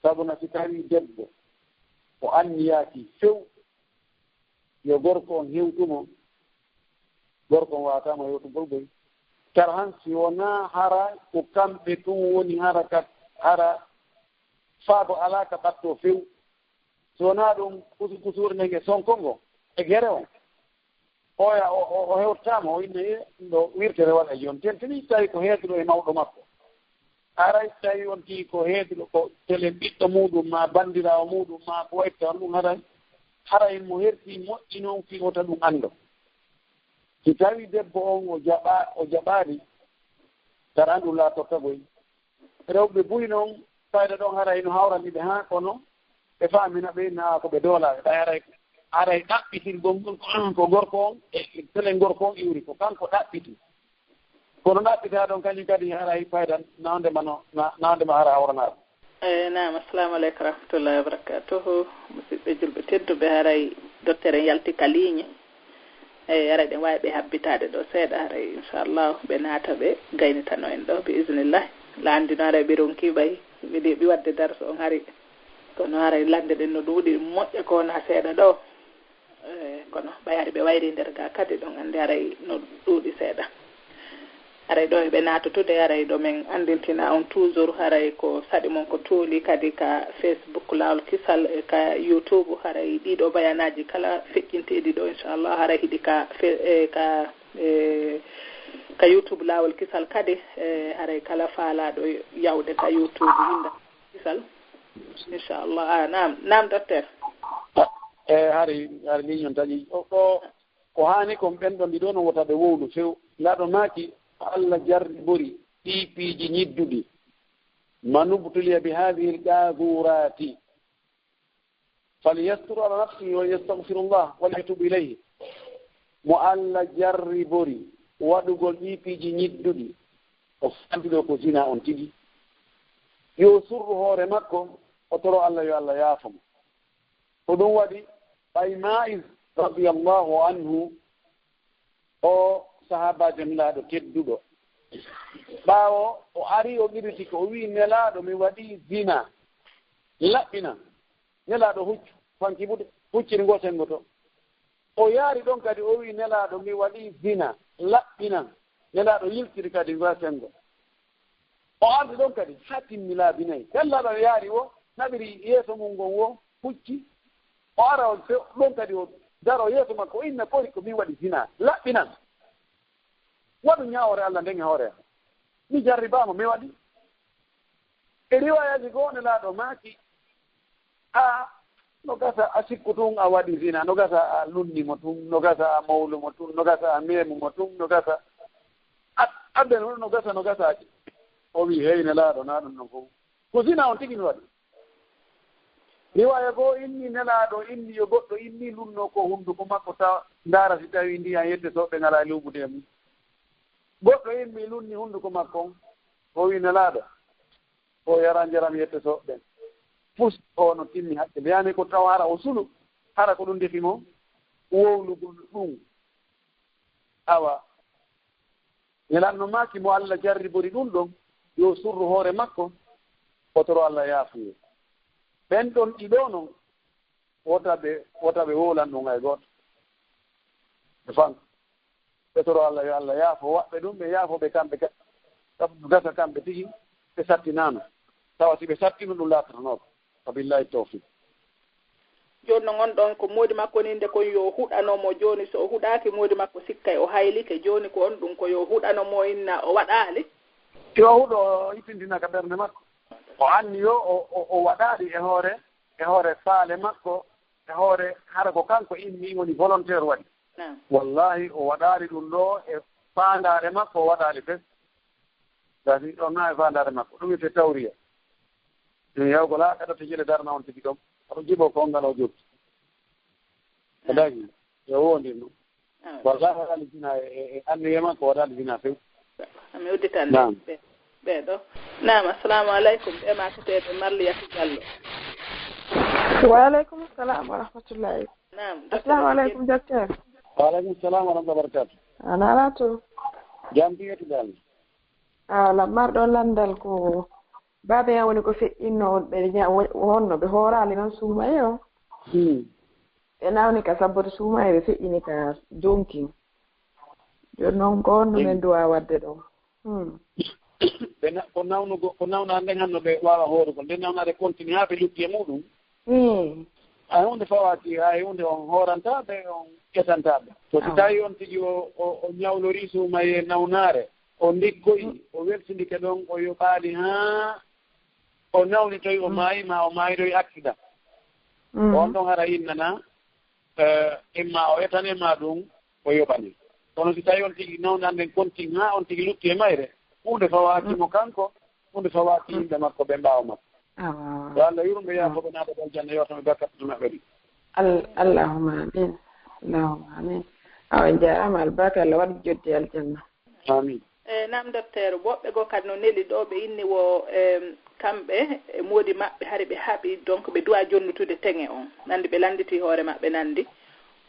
Sabu na si tawii debbo o anniyaaki few yo gorko on hewtu mo, gorko on waawataa mo hewtugol goy. Kala han si wonaa hara ko kamɓe tun woni hara ka, hara faago alaa ka ɓattoo few. Si wonaa ɗum kusu-, kusuure nden e sonko ngo e gere on. Oya o, o, o hewtaama, o inna e ɗo wirtere waɗa e jooni. Ten tini tawi ko heeduɗo e mawɗo makko. Aray tawi on tii ko heeduɗo ko telen ɓiɗɗo muuɗum maa banndiraawo muuɗum maa ko waɗta on ɗum haray, haray mo hertii moƴƴi noon fii wota ɗum anndo. Si tawi debbo on o jaɓa-, o jaɓaali, tara andu laatorta goy. Rewɓe buy noon, fayda ɗon haray no hawrani ɓe haa kono ɓe faamina ɓe na ko ɓe doolaaɓe. Ɓay haray, haray ɗaɓɓitirgol ngol ko, ko gorko on, e, e telen gorko on iwri, ko kanko ɗaɓɓiti. Kono ɗaɓɓitaa ɗon kañum kadi haray fayda nawde ma no, na-, nawde ma hara hawranaaɗo. Eh, naam, assalamu aleykum wa rahmatullahi wa barakatuhu. Musidɓe julɓe tedduɓe, haray docteur en yalti ka ligne. Eyi, haray ɗen waawi ɓe habbitaade ɗo seeɗa, haray inchallah ɓe naata ɓe gaynitano en ɗo, bi iznillah. Lanndino haray ɓe ronki ɓay, ɓe ɗeɓi waɗde darsu on hari. Kono haray lannde ɗen no ɗuuɗi, moƴƴa ko wona seeɗa ɗo. Eh, kono ɓay hari ɓe wayri nder ga kadi, ɗon anndi haray no ɗuuɗi seeɗa. Haray ɗo eɓe naatotude, haray ɗo men anndintina on toujours, haray ko saɗi mon ko tooli kadi ka Facebook Laawol Kisal, e ka YouTube, haray ɗiɗo bayanaaji kala feƴƴinteeɗi ɗo, inchallah, haray hiɗi ka fe-, e ka, e, Ka YouTube Laawol Kisal kadi, e haray kala faalaaɗo yawde ka YouTube, winda Kisal. Inchallah. Ah, naam, naam, docteur. E hari, hari ligne on taƴi. O, o, ko haani kon ɓen ɗon ɗiɗo no wota ɓe wowlu few. Laaɗo maaki, Allah jarribori ɗii piiji ñidduɗi. Man ubtuliya bi hadhihi l-qadhurati. Falyastur ala nafsihi wa yastagfirullah wa yatub ilayhi. Mo Allah jarribori waɗugol ɗii piiji ñidduɗi, o fanti ɗo ko zina on tigi. Yo surru hoore makko, o toro Allah yo Allah yaafo mo. Ko ɗum waɗi ɓay Ma'iz radiyallahu anhu, o sahaabaajo Nelaaɗo tedduɗo. Ɓaawo o ari o ɓiritike, o wi'i, "Nelaaɗo, mi waɗii zina. Laɓɓinan." Nelaaɗo huccu, fanki buɗe, hucciri ngoo senngo to. O yaari ɗon kadi, o wi'i, "Nelaaɗo, mi waɗii zina. Laɓɓinan." Nelaaɗo yiltiri kadi ngoo senngo. O ardi ɗon kadi, haa timmi laabi nayi. Nelaaɗo yaari wo, naɓiri yeeso mum ngon wo, hucci. O ara on few, ɗon kadi o daro yeeso makko, o inna, "Kori ko min waɗi zina. Laɓɓinan. Waɗu ñaawoore Allah nden e hoore am. Mi jarribaama, mi waɗi." E riwaayaaji goo, Nelaaɗo maaki, "A, no gasa a sikku tun a waɗi zina, no gasa a lunni mo tun, no gasa a mawlu mo tun, no gasa a meemu mo tun, no gasa a, a ben hono no gasa, no gasa." O wi'i, "Hey Nelaaɗo, naa ɗum ɗon fow. Ko zina on tigi mi waɗi." Riwaaya goo inni Nelaaɗo, inni yo goɗɗo inni lunnoo ko hunnduko makko, tawa ndaara si tawii ndiyan yette soɓɓe ngalaa luuɓude e mum. Goɗɗo inni lunni hunnduko makko on, o wi'i, "Nelaaɗo, o yara njaram yette soɓɓe." Fus o no timmi haqqille. Yaani ko tawa hara o sulu, hara ko ɗum defi mo wowlugol ɗum. Awa, Nelaaɗo maaki mo Allah jarribori ɗum ɗon, yo surru hoore makko, o toro Allah yaafuye. Ɓen ɗon ɗiɗo non, wota ɓe, wota ɓe wowlan ɗum hay gooto. Ɓe fan. Ɓe toro Allah, yo Allah yaafo waɓɓe ɗum, ɓe yaafo ɓe kamɓe ka-, sabu gasa kamɓe tigi ɓe sattinaano. Tawa si ɓe sattino ɗum laatanooko. Wa billahi tawfiq. Jooni non on ɗon ko moodi makko ni nde kon yo huɗano mo. Jooni so o huɗaaki, moodi makko sikkay o haylike. Jooni ko on ɗum ko yo huɗano mo inna o waɗaali. Yo huɗo o ittindina ka ɓernde makko. O anni yo o, o, o waɗaali e hoore, e hoore faale makko, e hoore hara ko kanko immi woni volontaire waɗi. Naam. Wallahi o waɗaali ɗum ɗo e faandaare makko, o waɗaali fes. Gasi ɗon na e faandaare makko. Ɗum wiyetee tawriya. Ɗum yawgol haa kaɗa to jele darna on tigi ɗon. Aɗo jiɓo ko ngal o jokki. Ko dagi. Yo wondir ɗum. Wallahi waɗaali zina e, e, e anniye makko waɗaali zina few. Mi udditande. Naam. Ɓe, ɓe ɗo. Naam, assalamu alaikum. Ɓe ma ko teɓe Marliyatu Diallo. Wa alaikum salam wa rahmatullahi. Naam, assalamu alaikum, docteur. Wa alaikum salam wa rahmatullahi wa barakatuh. An ala to? Jam tigi to dal. Ah, lammarɗo lanndal ko baaba en woni ko feƴƴinno on, ɓe ña-, wo-, wonno ɓe hooraali noon suumaye o. Hmm. Ɓe nawni ka sabboto suumaye, ɓe feƴƴini ka donkin. Jooni noon ko honno men duwa waɗde ɗo? Hmm. Ɓe na-, ko nawnugo, ko nawna nden hanno ɓe waawa hoorugol. Nden nawnaade continue haa ɓe lutti e muɗum. Hmm. Hay huunde fawaaki, hay huunde on hoorantaa ɓe, on ƴetantaa ɓe. So si tawi on tigi o, o, o ñawlorii suumaye nawnaare, o ndiggoyi, o weltindike ɗon, o yoɓaali haa o nawnitoyi, o maayi, ma o maayidoyi accident. On ɗon hara innana, eh, imma o etane ma ɗum o yoɓane. Kono si tawi on tigi nawnan nden kontin haa on tigi lutti e mayre, huunde fawaaki mo kanko, huunde fawaaki yimɓe makko ɓe ɓaawo makko. Yo Allah yurmo, yaafo ɓe, naata ɓe aljanna, yewta ɓe bakkat to maɓɓe ɗi. Allahumma amin. Allahumma amin. Awa, en jaaraama albarka, Allah waɗ joddi aljanna. Amin. E, naam, docteur, woɓɓe goo kadi no neli ɗo, ɓe inni wo, em, kamɓe e moodi maɓɓe hari ɓe haɓi, donc ɓe duwa jonnutude teŋe on. Nandi ɓe landiti hoore maɓɓe nandi.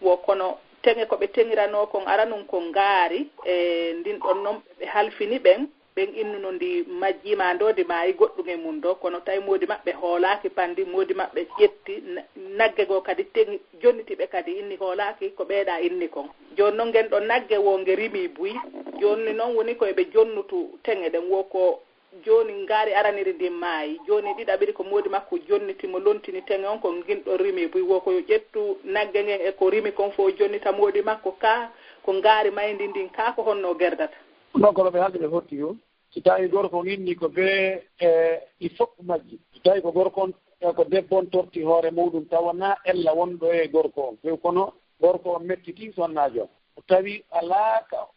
Wo kono teŋe ko ɓe teŋiranoo kon aranun ko ngaari, e, ndin ɗon non ɓe halfini ɓen, ɓen innuno ndi majjii ma ndo ndi maayi goɗɗum e mun ɗo, kono tawi moodi maɓɓe hoolaaki pandi, moodi maɓɓe ƴetti na-, nagge goo kadi teŋi, jonniti ɓe kadi, inni hoolaaki ko ɓeeɗa inni kon. Jooni non ngen ɗo nagge wo nge rimii buy. Jooni non woni ko eɓe jonnutu teŋe ɗen, wo ko jooni ngaari araniri ndin maayi. Jooni ɗiɗaɓiri ko moodi makko jonniti mo, lontini teŋe on, ko ngin ɗon rimii buy. Wo ko yo ƴettu nagge ngen e ko rimi kon fof jonnita moodi makko, kaa ko ngaari mayndi ndin, kaa ko honno gerdata? Ɗum noon ko ɗo ɓe haalde ɓe hotti o. Si tawii gorko on inni ko bee e ɗi fof majji, si tawii ko gorko on, e ko debbo on torti hoore muuɗum, tawa naa ella wonɗo e gorko on few, kono gorko on mettitii sonnaajo on. O tawi alaa ka,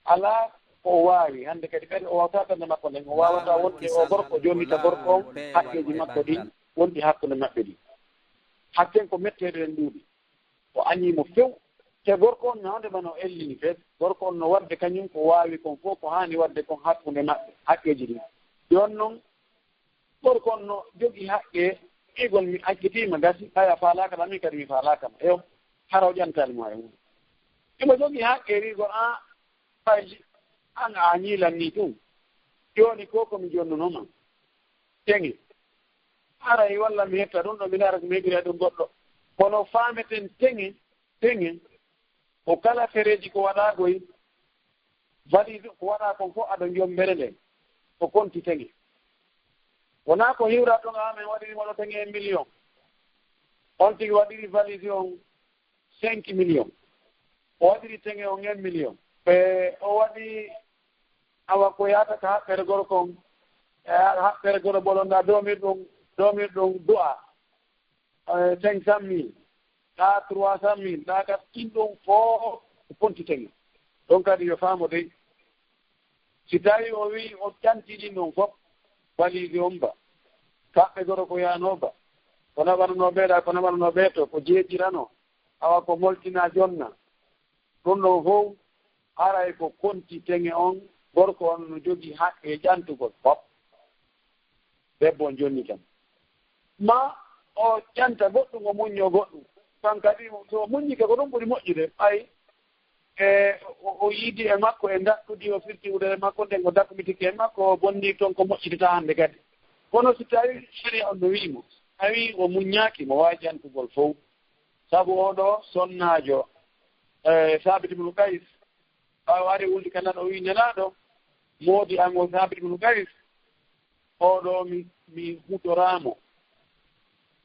alaa ko o waawi. Hannde kadi ɓen o waawata ɓernde makko nden, o waawata wonde o gorko, o jonnita gorko on haqqeeji makko ɗin wonɗi hakkunde maɓɓe ɗin. Hakken ko metteeɗe ɗen ɗuuɗi. O añii mo few. Te gorko on, hande bana o ellini fes, gorko on no waɗde kañum ko waawi kon fof, ko haani waɗde kon hakkunde maɓɓe, haqqeeji ɗin. Jooni non, gorko on no jogii haqqe, wi'ugol mi accitiima, gasi, ɓay a faalaaka ma, min kadi mi faalaaka ma. Eyo, hara o ƴantaali mo hay huunde. Himo jogii haqqe wi'ugol, "An, ɓay an a añii lan nii tun. Jooni ko ko mi jonnuno ma. Teŋe. Haray walla mi hetta ɗum ɗo, mi ndaara ko mi heɓira ɗum goɗɗo." Kono faameten teŋe, teŋe, ko kala fereeji ko waɗaa koy, valise ko waɗaa kon fof ado jombere nden, ko konti teŋe. Wonaa ko hiwra ɗon, "A, min waɗiri mo ɗo teŋe en million." On tigi waɗiri valise on cinq millions. O waɗiri teŋe on un million. E o waɗi awa ko yaata ka haɓɓere gorko on. E haɓɓere gorko bolonda doomir ɗum, doomir ɗum du'a. E cinq cent mille, ɗa trois cent mille, ɗa kat ɗin ɗon fof ko konti teŋe. Ɗon kadi yo faamo dey. Si tawii o wi'i o ƴanti ɗin ɗon fof, valise on ba, kaɓɓe goro ko yaanoo ba, ko naɓananoo ɓee ɗa, ko naɓananoo ɓee to, ko jeejirano, awa ko moltina jonna, ɗum ɗon fof, haray ko konti teŋe on, gorko on no jogii haqqe ƴantugol fof. Debbo on jonni tan. Ma o ƴanta goɗɗum, o muññoo goɗɗum. Kan kadi, so o muññike, ko ɗum ɓuri moƴƴude. Ɓay e o, o yiidi e makko e ndaɗɗudi, o firti wudere makko nden, o dakmitike e makko, o bonni toon ko moƴƴitata hannde kadi. Kono si tawii sariya on no wi'i mo, tawi o muññaaki, mo waawi ƴantugol fow. Sabu oo ɗoo sonnaajo, e, Saabit ibnu Kays, ɓaawo ari wuldi ka nan, o wi'i, "Nelaaɗo, moodi an o Saabit ibnu Kays, oo ɗoo mi, mi hutoraa mo.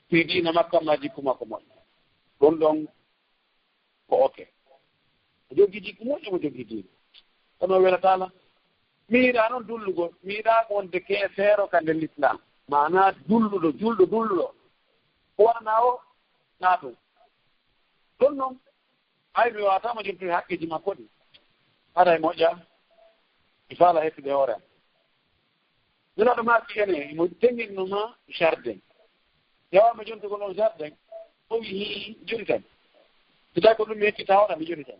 Fii diina makko, amma jikku makko moƴƴo." Ɗum ɗon ko oke. O jogii jikku moƴƴo, o jogii diina. Kono o welataa lan. Mi yiɗaa noon dullugol, mi yiɗaa wonde ke feero ka nder Lislaam. Maanaa dulluɗo, julɗo dulluɗo. Ko waɗanaa o, naa ɗum. Ɗum noon, hay mi waawata mo jontude haqqeeji makko ɗi. Haray moƴƴa, mi faala hettude hoore am. Nelaaɗo maaki ene, mo teŋinno ma jardin. Yawa mo jontugol on jardin, o wi hii juritan. Si tawi ko ɗum mi heccita hoore am, mi juritan.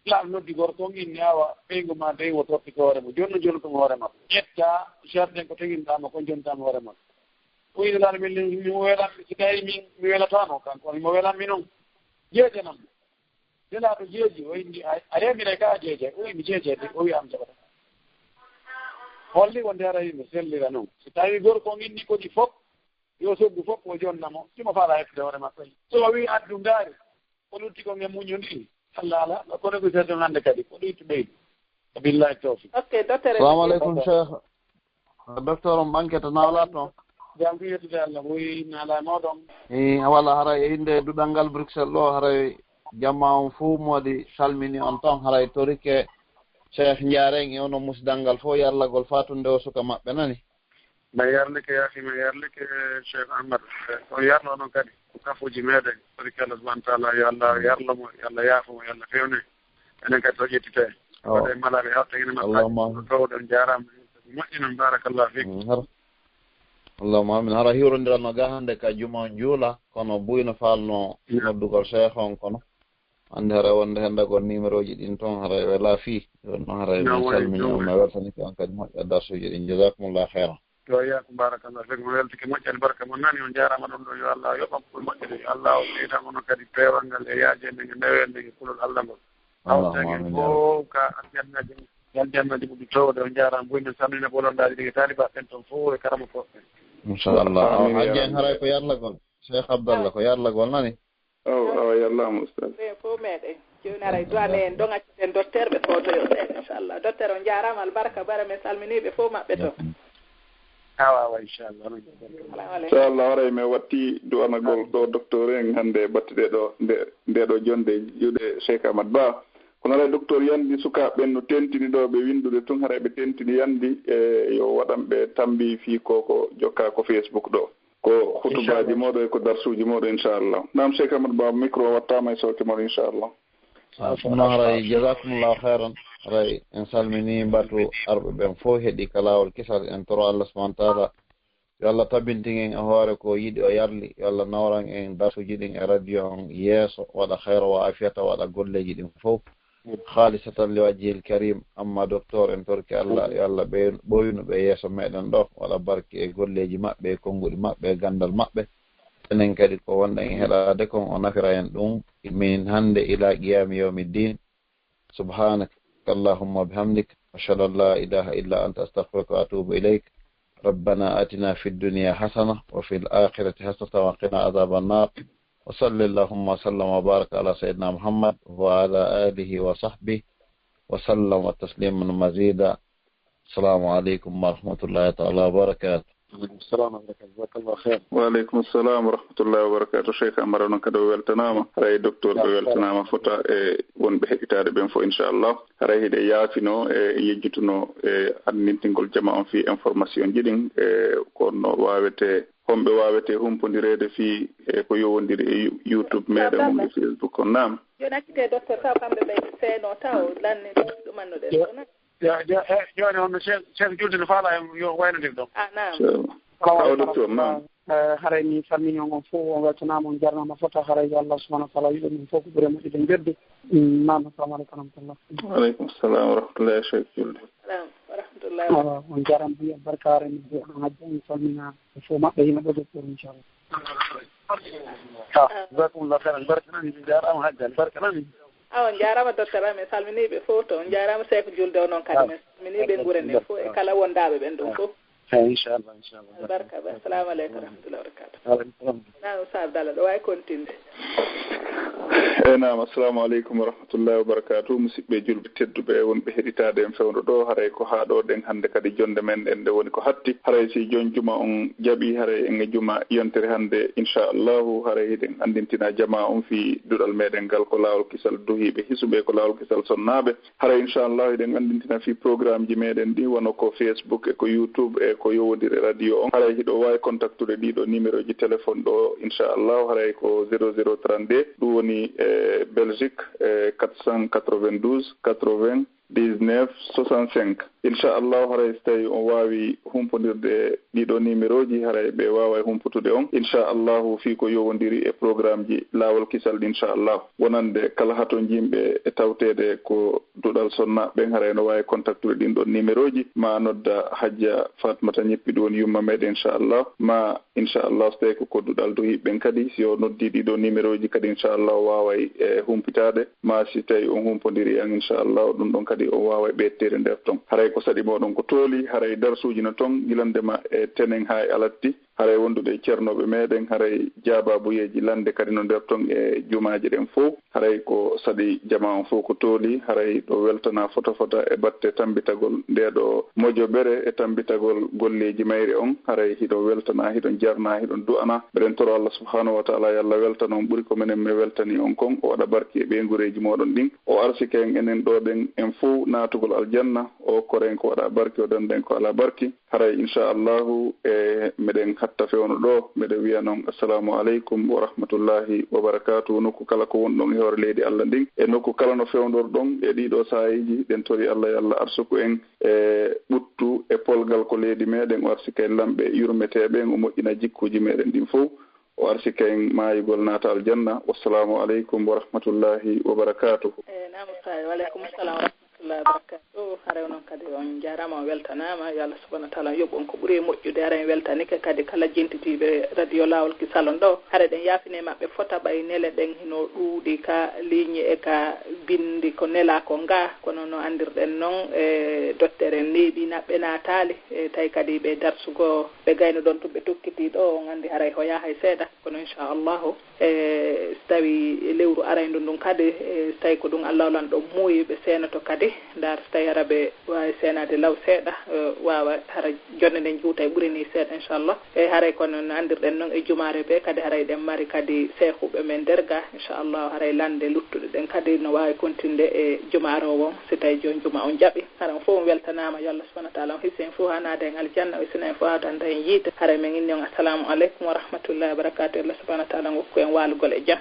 Laam noddi gorko on inni, awa, ɓeyngu ma dey wo toppito hoore mo. Jooni no jonnuɗum hoore makko. Ƴetta jardin ko teŋinɗaa mo kon, jontaa mo hoore makko. O wi'i, Nelaaɗo, min, min, mi welan, si tawi min, mi welataano, kanko on, mo welan mi noon. Jeejanam mo. Nelaaɗo jeeji, o inni, a, a remiray ka a jeejay? O wi'i, mi jeejay de. O wi'i, am jaɓata. Holli wonde hara yimɓe sellira noon. Si tawi gorko on inni ko ɗi fof, yo soggu fof, o jonna mo. Simo faala hettude hoore makko. So o wi'i, addu ngaari, ko lutti kon e muñño ndi. Allah ala, kono ko serde hannde kadi, ko ɗo itti ɓeydi. Billahi tawfiq. Ok, docteur. Salamu aleykum, Cheikh. Docteur, on ɓaŋke to naala toon. Jam ko yettude Allah, woy naala e mooɗon. E, walla haray e innde duɗal ngal Bruxelles ɗo, haray jamma on fuu moodi salmini on toon, haray torike Cheikh Njaareng e onon musidal ngal fof yarlagol fatunde o suka maɓɓe nani. Mi yarlike, yaafiima, yarlike, Cheikh Ahmad. On yarlo onon kadi, ko kafuuji meeɗen. Torike Allah subhanahu wa taala, yo Allah yarlo mo, yo Allah yaafo mo, yo Allah fewne. Enen kadi to ƴettite. Waɗe malaaɓe hawta ene maɓɓe. Allahumma amin. Towɗo on jaaraama. Moƴƴi noon, barakallahu fiik. Mm, hara. Allahumma amin. Hara hiwrondiranno ga hannde ka juma on juula, kono buy no faalno noddugol Cheikh on kono. Hannde hara wonde hennde gon numéro ji ɗin toon, hara wela fii. Ɗon noon hara min salmini on, mi weltanike on kadi moƴƴa darsuuji ɗin. Jazakumullahu khairan. Yo yaaku, barakallahu fiik. Mi weltike moƴƴani, barka mon nani, on jaaraama ɗum ɗo. Yo Allah yoɓan ko moƴƴude. Yo Allah o ɓeydan onon kadi peewal ngal e yaajeende nge, neweende nge, kulol Allah ngol. Allahumma amin ya Rabb. Fof ka aljannaaji, aljannaaji ɓuri towde. On jaaraama, buy men salmina bolondaaji ɗi e taaliba ɓen toon fof e karama ko. Inchallah. Amin ya Rabbi. Hajji en haray ko yarlagol. Cheikh Abdallah ko yarlagol nani? Awa, awa, yarlama, ustaz. Ɓe fof meɗen. Jooni aray duwane en ɗon acciten docteur ɓe footoyo seeɗa, inchallah. Docteur, on jaaraama, albarka, bara men salminiiɓe fof maɓɓe to. Awa, awa, inchallah. Salamu aleykum. Inchallah, haray mi watti duwanagol ɗo docteur en hannde battide ɗo nde, nde ɗo jonde juuɗe Cheikh Ahmad Ba. Kono haray docteur yandi sukaaɓe ɓen no tentini ɗo ɓe winndude tun, haray ɓe tentini yandi e yo waɗan ɓe tambi fii ko ko jokkaa ko Facebook ɗo. Ko hutubaaji mo ɗo e ko darsuuji mo ɗo, inchallah. Naam, Cheikh Amadou Baba, micro o wattaama e sooke mo ɗo, inchallah. Ah, ɗum noon haray, jazakumullahu khairan. Haray en salmini mbatu arɓe ɓen fof heɗi ka laawol kisal. En toro Allah subhanahu wa taala yo Allah tabintin en e hoore ko yiɗi o yarli. Yo Allah nawran en darsuuji ɗin e radio on yeeso, waɗa khayra wa afiyata, waɗa golleeji ɗin fof khalisatan li wajhil karim. Amma docteur, en torki Allah yo Allah ɓe ɓoynu ɓe yeeso meɗen ɗo, waɗa barke e golleeji maɓɓe, e konnguɗi maɓɓe, e ganndal maɓɓe. Enen kadi ko wonɗen e heɗaade kon, o nafira en ɗum min hannde ila qiyami yawmi ddin. Subhanaka Allahumma wa bihamdik, ashhadu an la ilaha illa anta, astaghfiruka wa atubu ilayk. ربنا آتنا في الدنيا حسنة وفي الآخرة حسنة وقنا عذاب النار. وصل اللهم وسلم وبارك على سيدنا محمد وعلى آله وصحبه وسلم تسليما مزيدا. السلام عليكم ورحمة الله تعالى وبركاته. Wa aleykum salam wa rahmatullahi wa barakatuh. Jazakallahu khairan. Wa aleykum salam wa rahmatullahi wa barakatuh. Cheikh Amar, onon kadi o weltanaama. Haray docteur ɓe weltanaama fota e wonɓe heɗitaade ɓen fof, inchallah. Haray hiɗe yaafino e yejjutuno e anndintingol jama on fii information ji ɗin, e ko no waawete, homɓe waawete humpondireede fii e ko yowondiri e You-, YouTube meɗen on e Facebook on. Naam. Jooni accite docteur taw kamɓe ɓe seeno taw lanni ɗumanno ɗen. Yo, yo, eh, jooni on no chef, chef julde no faala en yo waynodir ɗon. Ah, naam. Salamu aleykum. Docteur, naam. Eh, haray mi salmini on, on fof, on weltanaama, on jarnaama fota. Haray yo Allah subhanahu wa taala wiɗo min fof ko ɓure moƴƴude mbedde. Mm, naam, assalamu aleykum wa rahmatullah. Wa aleykum salam wa rahmatullahi, Cheikh Julde. Salam wa rahmatullahi. Ah, on jarama, mbiya barka, haray mi mbiya ɗon hajja, mi salmina fof maɓɓe, hino ɗo docteur, inchallah. Ah, jazakumullahu khairan, barka nani, mi jarama hajja, barka nani. Awa, on jaaraama, docteur am, en salminii ɓe fof to. On jaaraama, Seeku Julde o noon kadi. Ah. Men salminii ɓe ngure nden fof e kala wondaaɓe ɓen ɗon fof. Ah, inchallah, inchallah. Barka, barka. Assalamu aleykum wa rahmatullahi wa barakatuh. Wa aleykum salam. Naam, Oustaz Dalla, ɗo waawi kontinde. Eey, naam, assalamu aleykum wa rahmatullahi wa barakatuh. Musidɓe julɓe tedduɓe wonɓe heɗitaade en fewndo ɗo, haray ko haa ɗo ɗen hannde kadi jonde men ɗen nde woni ko hatti. Haray si jon juma on jaɓi, haray en e juma yontere hannde, inchallahu, haray hiɗen anndintina jama on fii duɗal meɗen ngal, ko laawol kisal duhiiɓe hisuɓe, ko laawol kisal sonnaaɓe. Haray inchallahu hiɗen anndintina fii programme ji meɗen ɗi, wano ko Facebook e ko YouTube e ko yowondiri e radio on. Haray hiɗo waawi contactude ɗiɗo numéro ji téléphone ɗo, inchallahu, haray ko zéro zéro trente-deux, ɗum woni e Belgique, e quatre cent quatre-vingt-douze, quatre-vingts, dix-neuf soixante-cinq. Inchallahu, haray si tawi on waawi humpondirde ɗiɗo numéro ji, haray ɓe waaway humputude on, inchallahu, fii ko yowondiri e programme ji laawol kisal ɗi, inchallahu. Wonande kala hatonjinɓe e tawteede ko duɗal sonna ɓen, haray no waawi contactude ɗin ɗon numéro ji, ma nodda Hajja Fatmata Ñeppi, ɗum woni yumma meɗen, inchallahu, ma inchallah, so tawi ko ko duɗal duhiiɓe ɓen kadi, si o noddi ɗiɗo numéro ji kadi, inchallah, o waaway, e, humpitaade. Ma si tawi on humpondiri e an, inchallah, ɗum ɗon kadi on waaway ɓeetteede nder ton. Haray ko saɗi moɗon ko tooli, haray darsuuji no ton, gilande ma e tenen haa e alatti. Haray wondude e ceernooɓe meɗen, haray jaabaabuyeeji lande kadi no nder ton e jumaaji ɗen fof. Haray ko saɗi jama on fof ko tooli, haray ɗo weltana fota fota e batte tambitagol nde ɗo mojobere e tambitagol golleeji mayre on. Haray hiɗon weltana, hiɗon jarna, hiɗon du'ana. Meɗen toro Allah subhanahu wa taala yo Allah weltano on ɓuri ko menen men weltani on kon. O waɗa barki e ɓeyngureeji moɗon ɗin. O arsika en enen ɗo ɗen en fof naatugol aljanna. O okkora en ko waɗa barki, o danda en ko ala barki. Haray, inchallahu, e meɗen hatta fewndo ɗo, meɗen wiya noon, assalamu aleykum wa rahmatullahi wa barakatuhu. Nokku kala ko wonɗon e hoore leydi Allah ndin, e nokku kala no fewndorɗon e ɗiɗo saa'iiji, ɗen tori Allah, yo Allah arsuku en e ɓuttu e polgal ko leydi meɗen, o arsika en lamɓe yurmeteeɓe en, o moƴƴina jikkuuji meɗen ɗin fof. O arsika en maayugol naata aljanna. Wassalamu aleykum wa rahmatullahi wa barakatuhu. E, naam, Ustaaz. Wa aleykum salam wa rahmatullahi wa barakatuhu. Haray noon kadi on jaaraama, on weltanaama. Yo Allah subhanahu wa taala yoɓ on ko ɓuri e moƴƴude. Haray en weltanike kadi kala jentitiiɓe radio Laawol Kisal on ɗo. Haray ɗen yaafine maɓɓe fota ɓay nele ɗen hino ɗuuɗi ka ligne e ka binndi ko nelaa ko nga. Kono no anndirɗen noon, e, dottere en neeɓi naɓɓe naataali. E, tawi kadi ɓe darsugo ɓe gayno ɗon tun ɓe tokkiti ɗo, on anndi haray hoyaa hay seeɗa. Kono inchallahu, e, so tawi lewru arayndo ndun kadi, e, so tawi ko ɗum Allah lanɗo muuyi, ɓe seenoto kadi, ndaar so tawi Hara ɓe waawi seenaade law seeɗa, eh, waawa hara jonnde nden juuta e ɓuri ni seeɗa, inchallah. Eyi, haray ko no anndirɗen noon e jumaare ɓe, kadi haray ɗen mari kadi seekuɓe men nder ga, inchallah, haray lannde luttuɗe ɗen kadi no waawi kontinde e jumaare o won, si tawi jooni juma on jaɓi. Hara on fof on weltanaama, yo Allah subhanahu wa taala on hisi en fof haa naada en aljanna, o hisina en fof haa danda en yiite. Haray men inni on assalamu aleykum wa rahmatullahi wa barakatuh, Allah subhanahu wa taala on okku en waalugol e jam.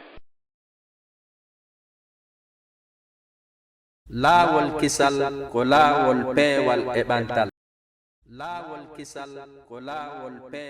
Laawol kisal ko laawol peewal e ɓantal. Laawol kisal ko laawol peewal.